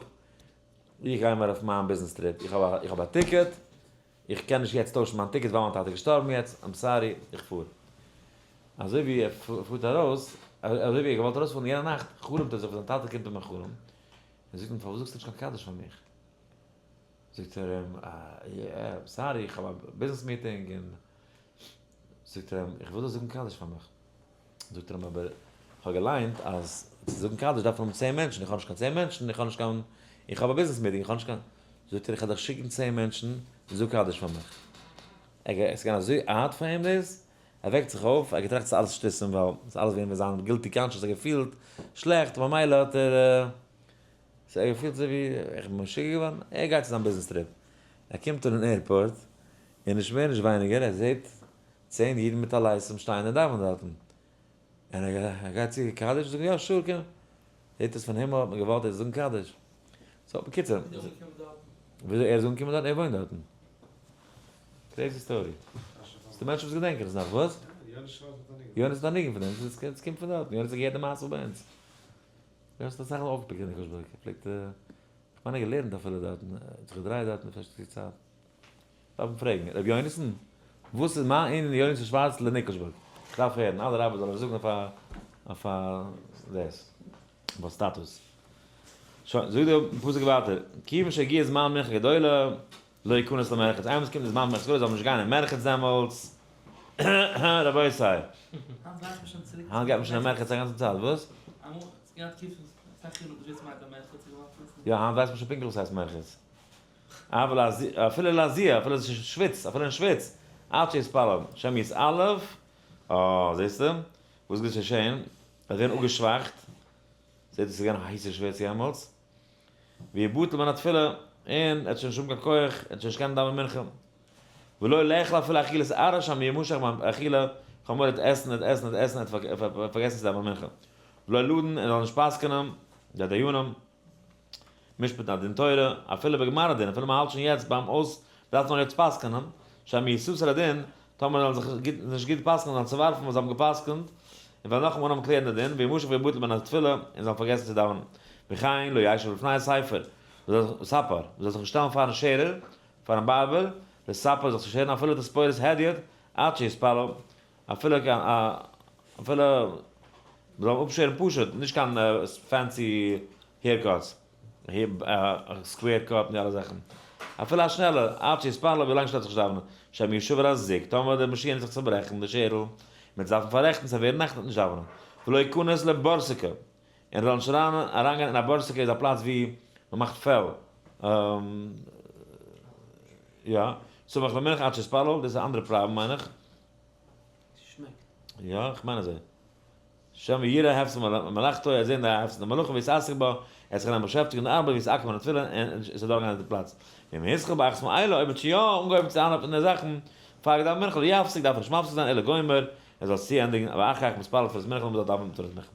איך גיי מיר אויף מיין ביזנעס trip, איך האב א ticket, איך קען נישט יעצט טוישן מיין ticket ווייל מיין טאטע איז געשטארבן יעצט, I'm sorry, איך פאר. אזוי ווי ער פארט ארויס, אזוי ווי ער האט געוואלט ארויספארן יענע נאכט, חלומ'ט ער זיך ווי זיין טאטע קומט אים אין חלום, און זאגט אים פארוואס זאגסטו נישט קיין קדיש פאר מיך? זאגט ער אים, I'm sorry, איך האב א ביזנעס meeting, און זאגט ער אים, איך וויל דאס זאגן קדיש פאר מיך. זאגט ער אים, אבער איך האב געליינט אז צו זאגן קדיש דארף מען האבן 10 מענטשן, איך האב נישט קיין 10 מענטשן, איך האב נישט קיין, איך האב א ביזנעס meeting, איך האב נישט קיין, זאגט ער, איך וועל דיך שיקן 10 מענטשן, זאג קדיש פאר מיך. ער עס איז געווען אזוי hard פאר אים דאס, ער וועקט זיך אויף, ער האט געטראכט ס'איז אלעס שטותים ווייל ס'איז אלעס געווען מיט זיין guilty conscience, ער האט געפילט שלעכט, ממילא האט ער, ס'האט געפילט אזוי ווי איך בין משוגע געווארן, ער גייט צו זיין ביזנעס trip, ער קומט אן אין airport, און נישט מער נישט ווייניגער ער זעט 10 אידן מיט טליתים שטייען און דאווענען דארטן, און ער גייט צו קדיש, זאגן יא sure קום, זעט אויס פון הימל האט מען געוואלט ער זאל זאגן קדיש, so בקיצור, וויאזוי ער איז אנגעקומען דארטן, ער וואוינט דארטן, crazy story, ס'דא מענטשן וואס געדענקען עס נאך, וואס? יונתן האט א ניגון פון דעם, ס'קומט פון דארטן, יונתן האט געהערט די מעשה ביי אונז. יונתן האט אסאך מאל אויפגעפיקט אין ניקאלשבורג, ער פלעגט, כ'מיין ער האט געלערנט אפילו דארטן, ער האט זיך געדרייט דארטן א שטיקל צייט. דארף מען פרעגן ר' יונתן, וואס איז מה ענין יונתן שווארץ לניקאלשבורג? כ'דארף הערן, אדרבה זאל ער זאגן אויף א אויף א דאס, אויף א סטאטוס. שוין, זאגט דער פסוק ווייטער, כיוון שהגיע זמן מנחה גדולה, לא יכנס למרחץ, איינמאל עס קומט די זמן מנחה גדולה זאל מען נישט גיין אין מרחץ דעמאלטס, רבותי. היינט גייט מען שוין צוריק. היינט גייט מען שוין אין מרחץ א גאנצע צייט, וואס? אמאל איז געווען א תקופה אסאך חילוק וואס מיינט א מרחץ. יא היינט ווייסט מען שוין פונקטליך וואס הייסט מרחץ. אבל אפילו להזיע, אפילו עס איז שוויץ, אפילו אין שוויץ, עד שיתפלל, שמא יתעלף, אה, זעסטו? וואס גייט געשען? ער וועט ווערן אפגעשוואכט, זעט אויס ס'איז געווען א הייסע שוויץ יעמאלטס, ויבטל מן התפילה. און ער האט שוין נישט האבן קיין כח, ער האט שוין נישט קענען דאווענען מנחה. ולא לאכול אפילו אכילת עראי שמא ימשך ביים אכילה, כאמור ער וועט עסן, ער וועט עסן, ער וועט עסן, ער וועט פארגעסן צו דאווענען מנחה. ולא לדון, ער זאל נישט פסק'נען, די דיינים, משפט'ן א דין תורה, אפילו בגמר הדין, אפילו מען האלט שוין יעצט ביים אויס, מען דארף נאר יעצט פסק'נען, שמא יסתר הדין, טאמער זאלן זיך גוט נישט גוט פסק'נען זאלן צעווארפן וואס זיי האבן געפסק'נט, און וועלן נאכאמאל אנהויבן קלערן די דין, וימשך ויבטל מן התפילה, און זאלן פארגעסן צו דאווענען. וכן לא ישב לפני הספר, ספר, מען זאל זיך נישט שטעלן פארן שערער, פארן barber, לספר זיך צו שערן אפילו תספורת הדיוט, עד שיתפלל, אפילו קיין א אפילו מען זאל אפשערן פשוט, נישט קיין fancy haircuts, square cut און די אלע זאכן, אפילו א שנעלע, עד שיתפלל ווילאנג שטעלט זיך נישט דאווענען, שמא ישבר הזיק, טאמער די מאשין וועט זיך צוברעכן, די שערל, מען וועט עס דארפן פאררעכטן, ס'וועט ווערן נאכט וועט נישט דאווענען, ולא יכנס לבורסקי, און זאל נישט אריינגיין אין א בורסקי איז א פלאץ ווי מען מאכט פעל, יא, סמוך למנחה עד שיתפלל, דאס איז א אנדערע פראבלעם מיין איך. ס'שמעקט. יא, איך מיין אזוי. שמא יראה הפסד מלאכתו, ער זעהן די הפסד המלאכה ויתעסק בה, ער האט זיך גענומען באשעפטיגן אין די ארבעט ויתעכב מן התפילה און עס איז דורכגעגאנגען די פלאץ. ואם התחיל באחת מאלה, אויב האט שוין יא אנגעהויבן צו אנהויבן די זאכן, פאר געדאווענט מנחה לא יפסיק דארף ער נישט מפסיק זיין אלא גומר, ער זאל עס צוענדיגן, ואחר כך מתפלל תפילת מנחה און מען זאל דאווענען תפילת מנחה.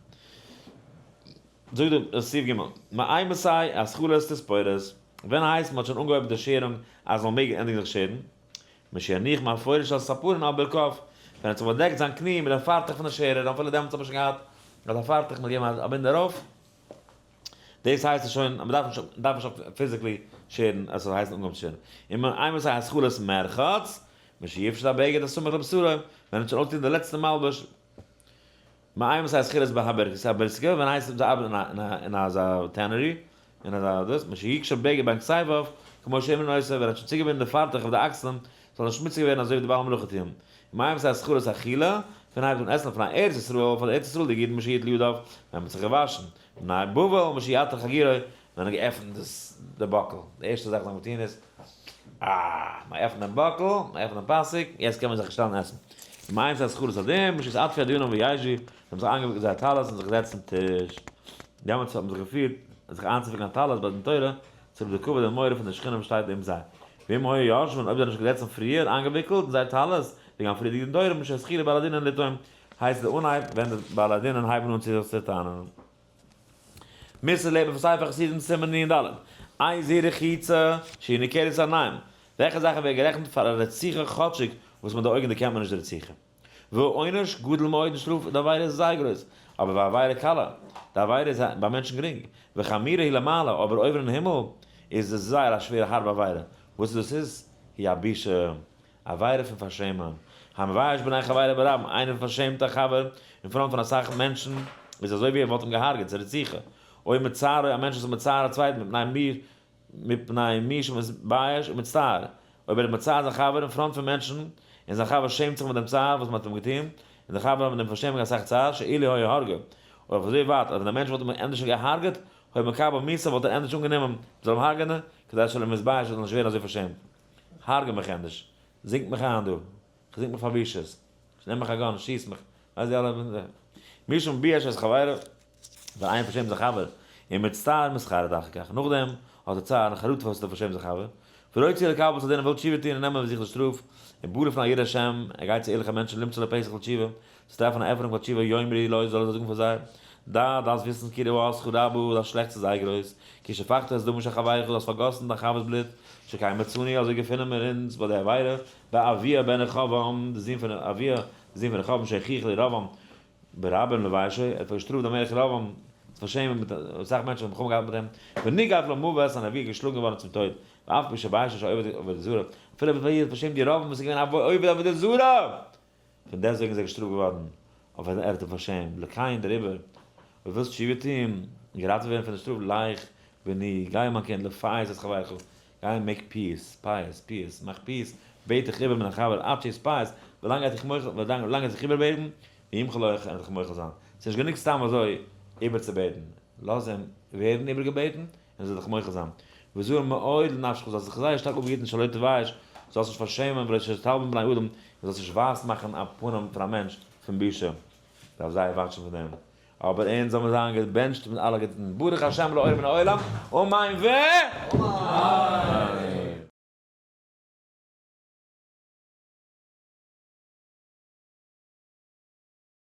זאגט דער סעיף ג' מאימתי התחלת תספורת, ווען הייסט מען האט שוין אנגעהויבן די שערונג אז מען זאל מעגן ענדיגן זיך שערן? משיניח מפורש על ספרין על ברכיו, ווען ער האט זיך באדעקט זיין קני מיט דעם פארטעך פון די שערער, אפילו דעמאלטס האט מען שוין געהאט אזא פארטעך, מען האט געגעבן א בינד ארויף, דאס הייסט עס שוין, מען דארף נישט, מען דארף נישט physically שערן אז עס זאל הייסן אנגעהויבן צו שערן. און מאימתי התחלת מרחץ, משיפשוט הבגד הסמוך לבשרו, ווען ער האט שוין אויסגעטון די לעצטע מלבוש, מאימתי התחלת בהבורסקי, ווען הייסט עס זיי ארבעטן אין אזא tannery, אין אזא דאס, משיקשור בגד בין כתפיו, כמו שאומנין עושה, ווען ער האט שוין צוגעבינדן די פארטעך אויף די אקסלען, זאל נישט שמוציג ווערן אזוי ווי די בעלי מלאכה טוען. מאימתי התחלת אכילה, פון הייבט אן עסן לפני ארץ ישראל, פאר די ארץ ישראל'דיגע אידן משיטול ידיו, ווען מען האט זיך געוואשן, בני בבל משיתר חגורו, ווען ער האט געעפנט דאס די buckle, די ערשטע זאך וואס זיי האבן געטון איז, אה, מען עפנט דעם buckle, מען עפנט דעם פאסיק, יעצט קען מען זיך שטעלן עסן. מאימתי התחלת הדין, משיתעטפו הדיינין וישבו, זיי האבן זיך איינגעוויקלט זייער טלית און זיך געזעצט צום טיש. דעמאלטס האט מען זיך געפירט זיך איינצוויקלען א טלית ביי דין תורה, צוליב די כבוד און מורא פון די שכנים וואס שטייט נעבן זיי. ואם היו יושבין, אויב זיי האבן נישט געזעצן פריער איינגעוויקלט אין זייער טלית, וועגן א פריערדיגע דין תורה, משהתחילו בעלי דינין לטעון, הייסט די אנהייב ווען די בעלי דינין הייבן אן צו זיך צו טענה'ן. מוסר לעבן פון ספר חסידים סימן נ ד, איזו רחיצה שהיא ניכרת עיניים, וועלכע זאכן ווערן גערעכנט פאר א רציחה כאטשיג וואס מיט די אויגן דערקענט מען נישט די רציחה. והעונש גדול מאוד און שטראף די עבירה איז זייער גרויס, אבער והעבירה קלה, די עבירה איז ביי מענטשן גרינג, וחמורה היא למעלה, אבער אויבן אין הימל איז עס זייער א שווערע הארבע עבירה, וואס דאס איז, היא הבושה, עבירה פון פארשעמען, המבייש בני חברו ברבים, איינער פארשעמט א חבר אין front פון אסאך מענטשן, איז אזוי ווי ער וואלט אים געהארגעט, ס'איז רציחה, או מצערו, א מענטש וואס איז מצער א צווייטן מפני מי מפני מי שמתבייש ומצטער, אויב ער איז מצער זיין חבר אין front פון מענטשן, און זיין חבר שעמט זיך מיט דעם צער וואס מען האט אים געטון, און דער חבר האט מיט דעם פארשעמונג אסאך צער, שאילו היה הורגו, אויף אזוי ווייט אז ווען דער מענטש וואלט אים ענדערש געהארגעט, היה מקבל מיתה וואלט ער ענדערש אנגענומען מען זאל אים הרג'ענען, כדי שלא מתבייש ער זאל נישט ווערן אזוי פארשעמט. הרג'ע מיך ענדערש, זינק מיך איין דא, כ'זינק מיך פאר בושות, נעם מיך א gun, שיס מיך, ווייסט די אלע מי שמבייש את חברו, ווען איינער פארשעמט זיין חבר, און מצטער מתחרט אחר כך, נאכדעם האט ער צער און חרטה פארוואס האט ער פארשעמט זיין חבר, ורוצה לקבל את הדין ער וויל תשובה טון און נעמען אויף זיך די שטראף, ובא לפני יראי השם, ער גייט צו ערליכע מענטשן למצוא לו פתח לתשובה, צו טרעפן א עפענונג פאר תשובה, יאמרו לו זאל ער זיי זאגן פאר זיי, דע, דארפסט וויסן כי רעתך רבה, דאס שלעכטס איז זייער גרויס, כי שפכת את דמו של חברך, דו האסט פארגאסן דיין חבר'ס בלוט, שכן מצאנו, אזוי געפינען מיר אונז ביי די עבירה, באביה בן רחבעם, די זון פון אביה, די זון פון רחבעם שהוכיח לירבעם ברבים לביישו, ער האט פארגעשטראפט דעם מלך ירבעם צו פארשעמען מיט אסאך מענטשן האבן מלחמה געהאט מיט אים, ונגף למוות, און אביה איז געשלאגן געווארן צום טויט, ואף על פי שביישו שעובד עבודה זרה, אפילו אביה האט פארשעמט ירבעם וואס איז געווען א עובד עבודה זרה! פון דעסטוועגן איז ער געשטראפט געווארן אויף אז ער האט אים פארשעמט, לכן דעריבער, אויב ווילסט תשובה טון און געראטעוועט ווערן פון די שטראף, לך בני, גיי מיין קינד, לפייס את חברך, גיי make peace, פייס, peace, מאך peace, בעט דיך איבער מיט דיין חבר, עד שיתפייס, ווילאנג ער האט דיך מוחל, ווילאנג ער וועט זיך איבערבעטן, וימחול לך, און ער וועט דיך מוחל זיין. ס'איז נישט גענוג סתם אזוי איבערצובעטן, לאז אים ווערן איבערגעבעטן, און ער זאל דיך מוחל זיין. וזהר מאוד לנפשך, זאלסט זיך זייער שטארק אפהיטן שלא תבייש, זאלסט נישט פארשעמען, ולא שתלבין פני אדם, און זאלסט נישט ווייס מאכן א פנים פון א מענטש פון בושה. דארף זייער וואטשן פון דעם. אבער אונז זאל מיר זיין געבענטשט מיט אלע גוטן, ברוך השם לעולם מן העולם, אמן ו. אמן! אמן.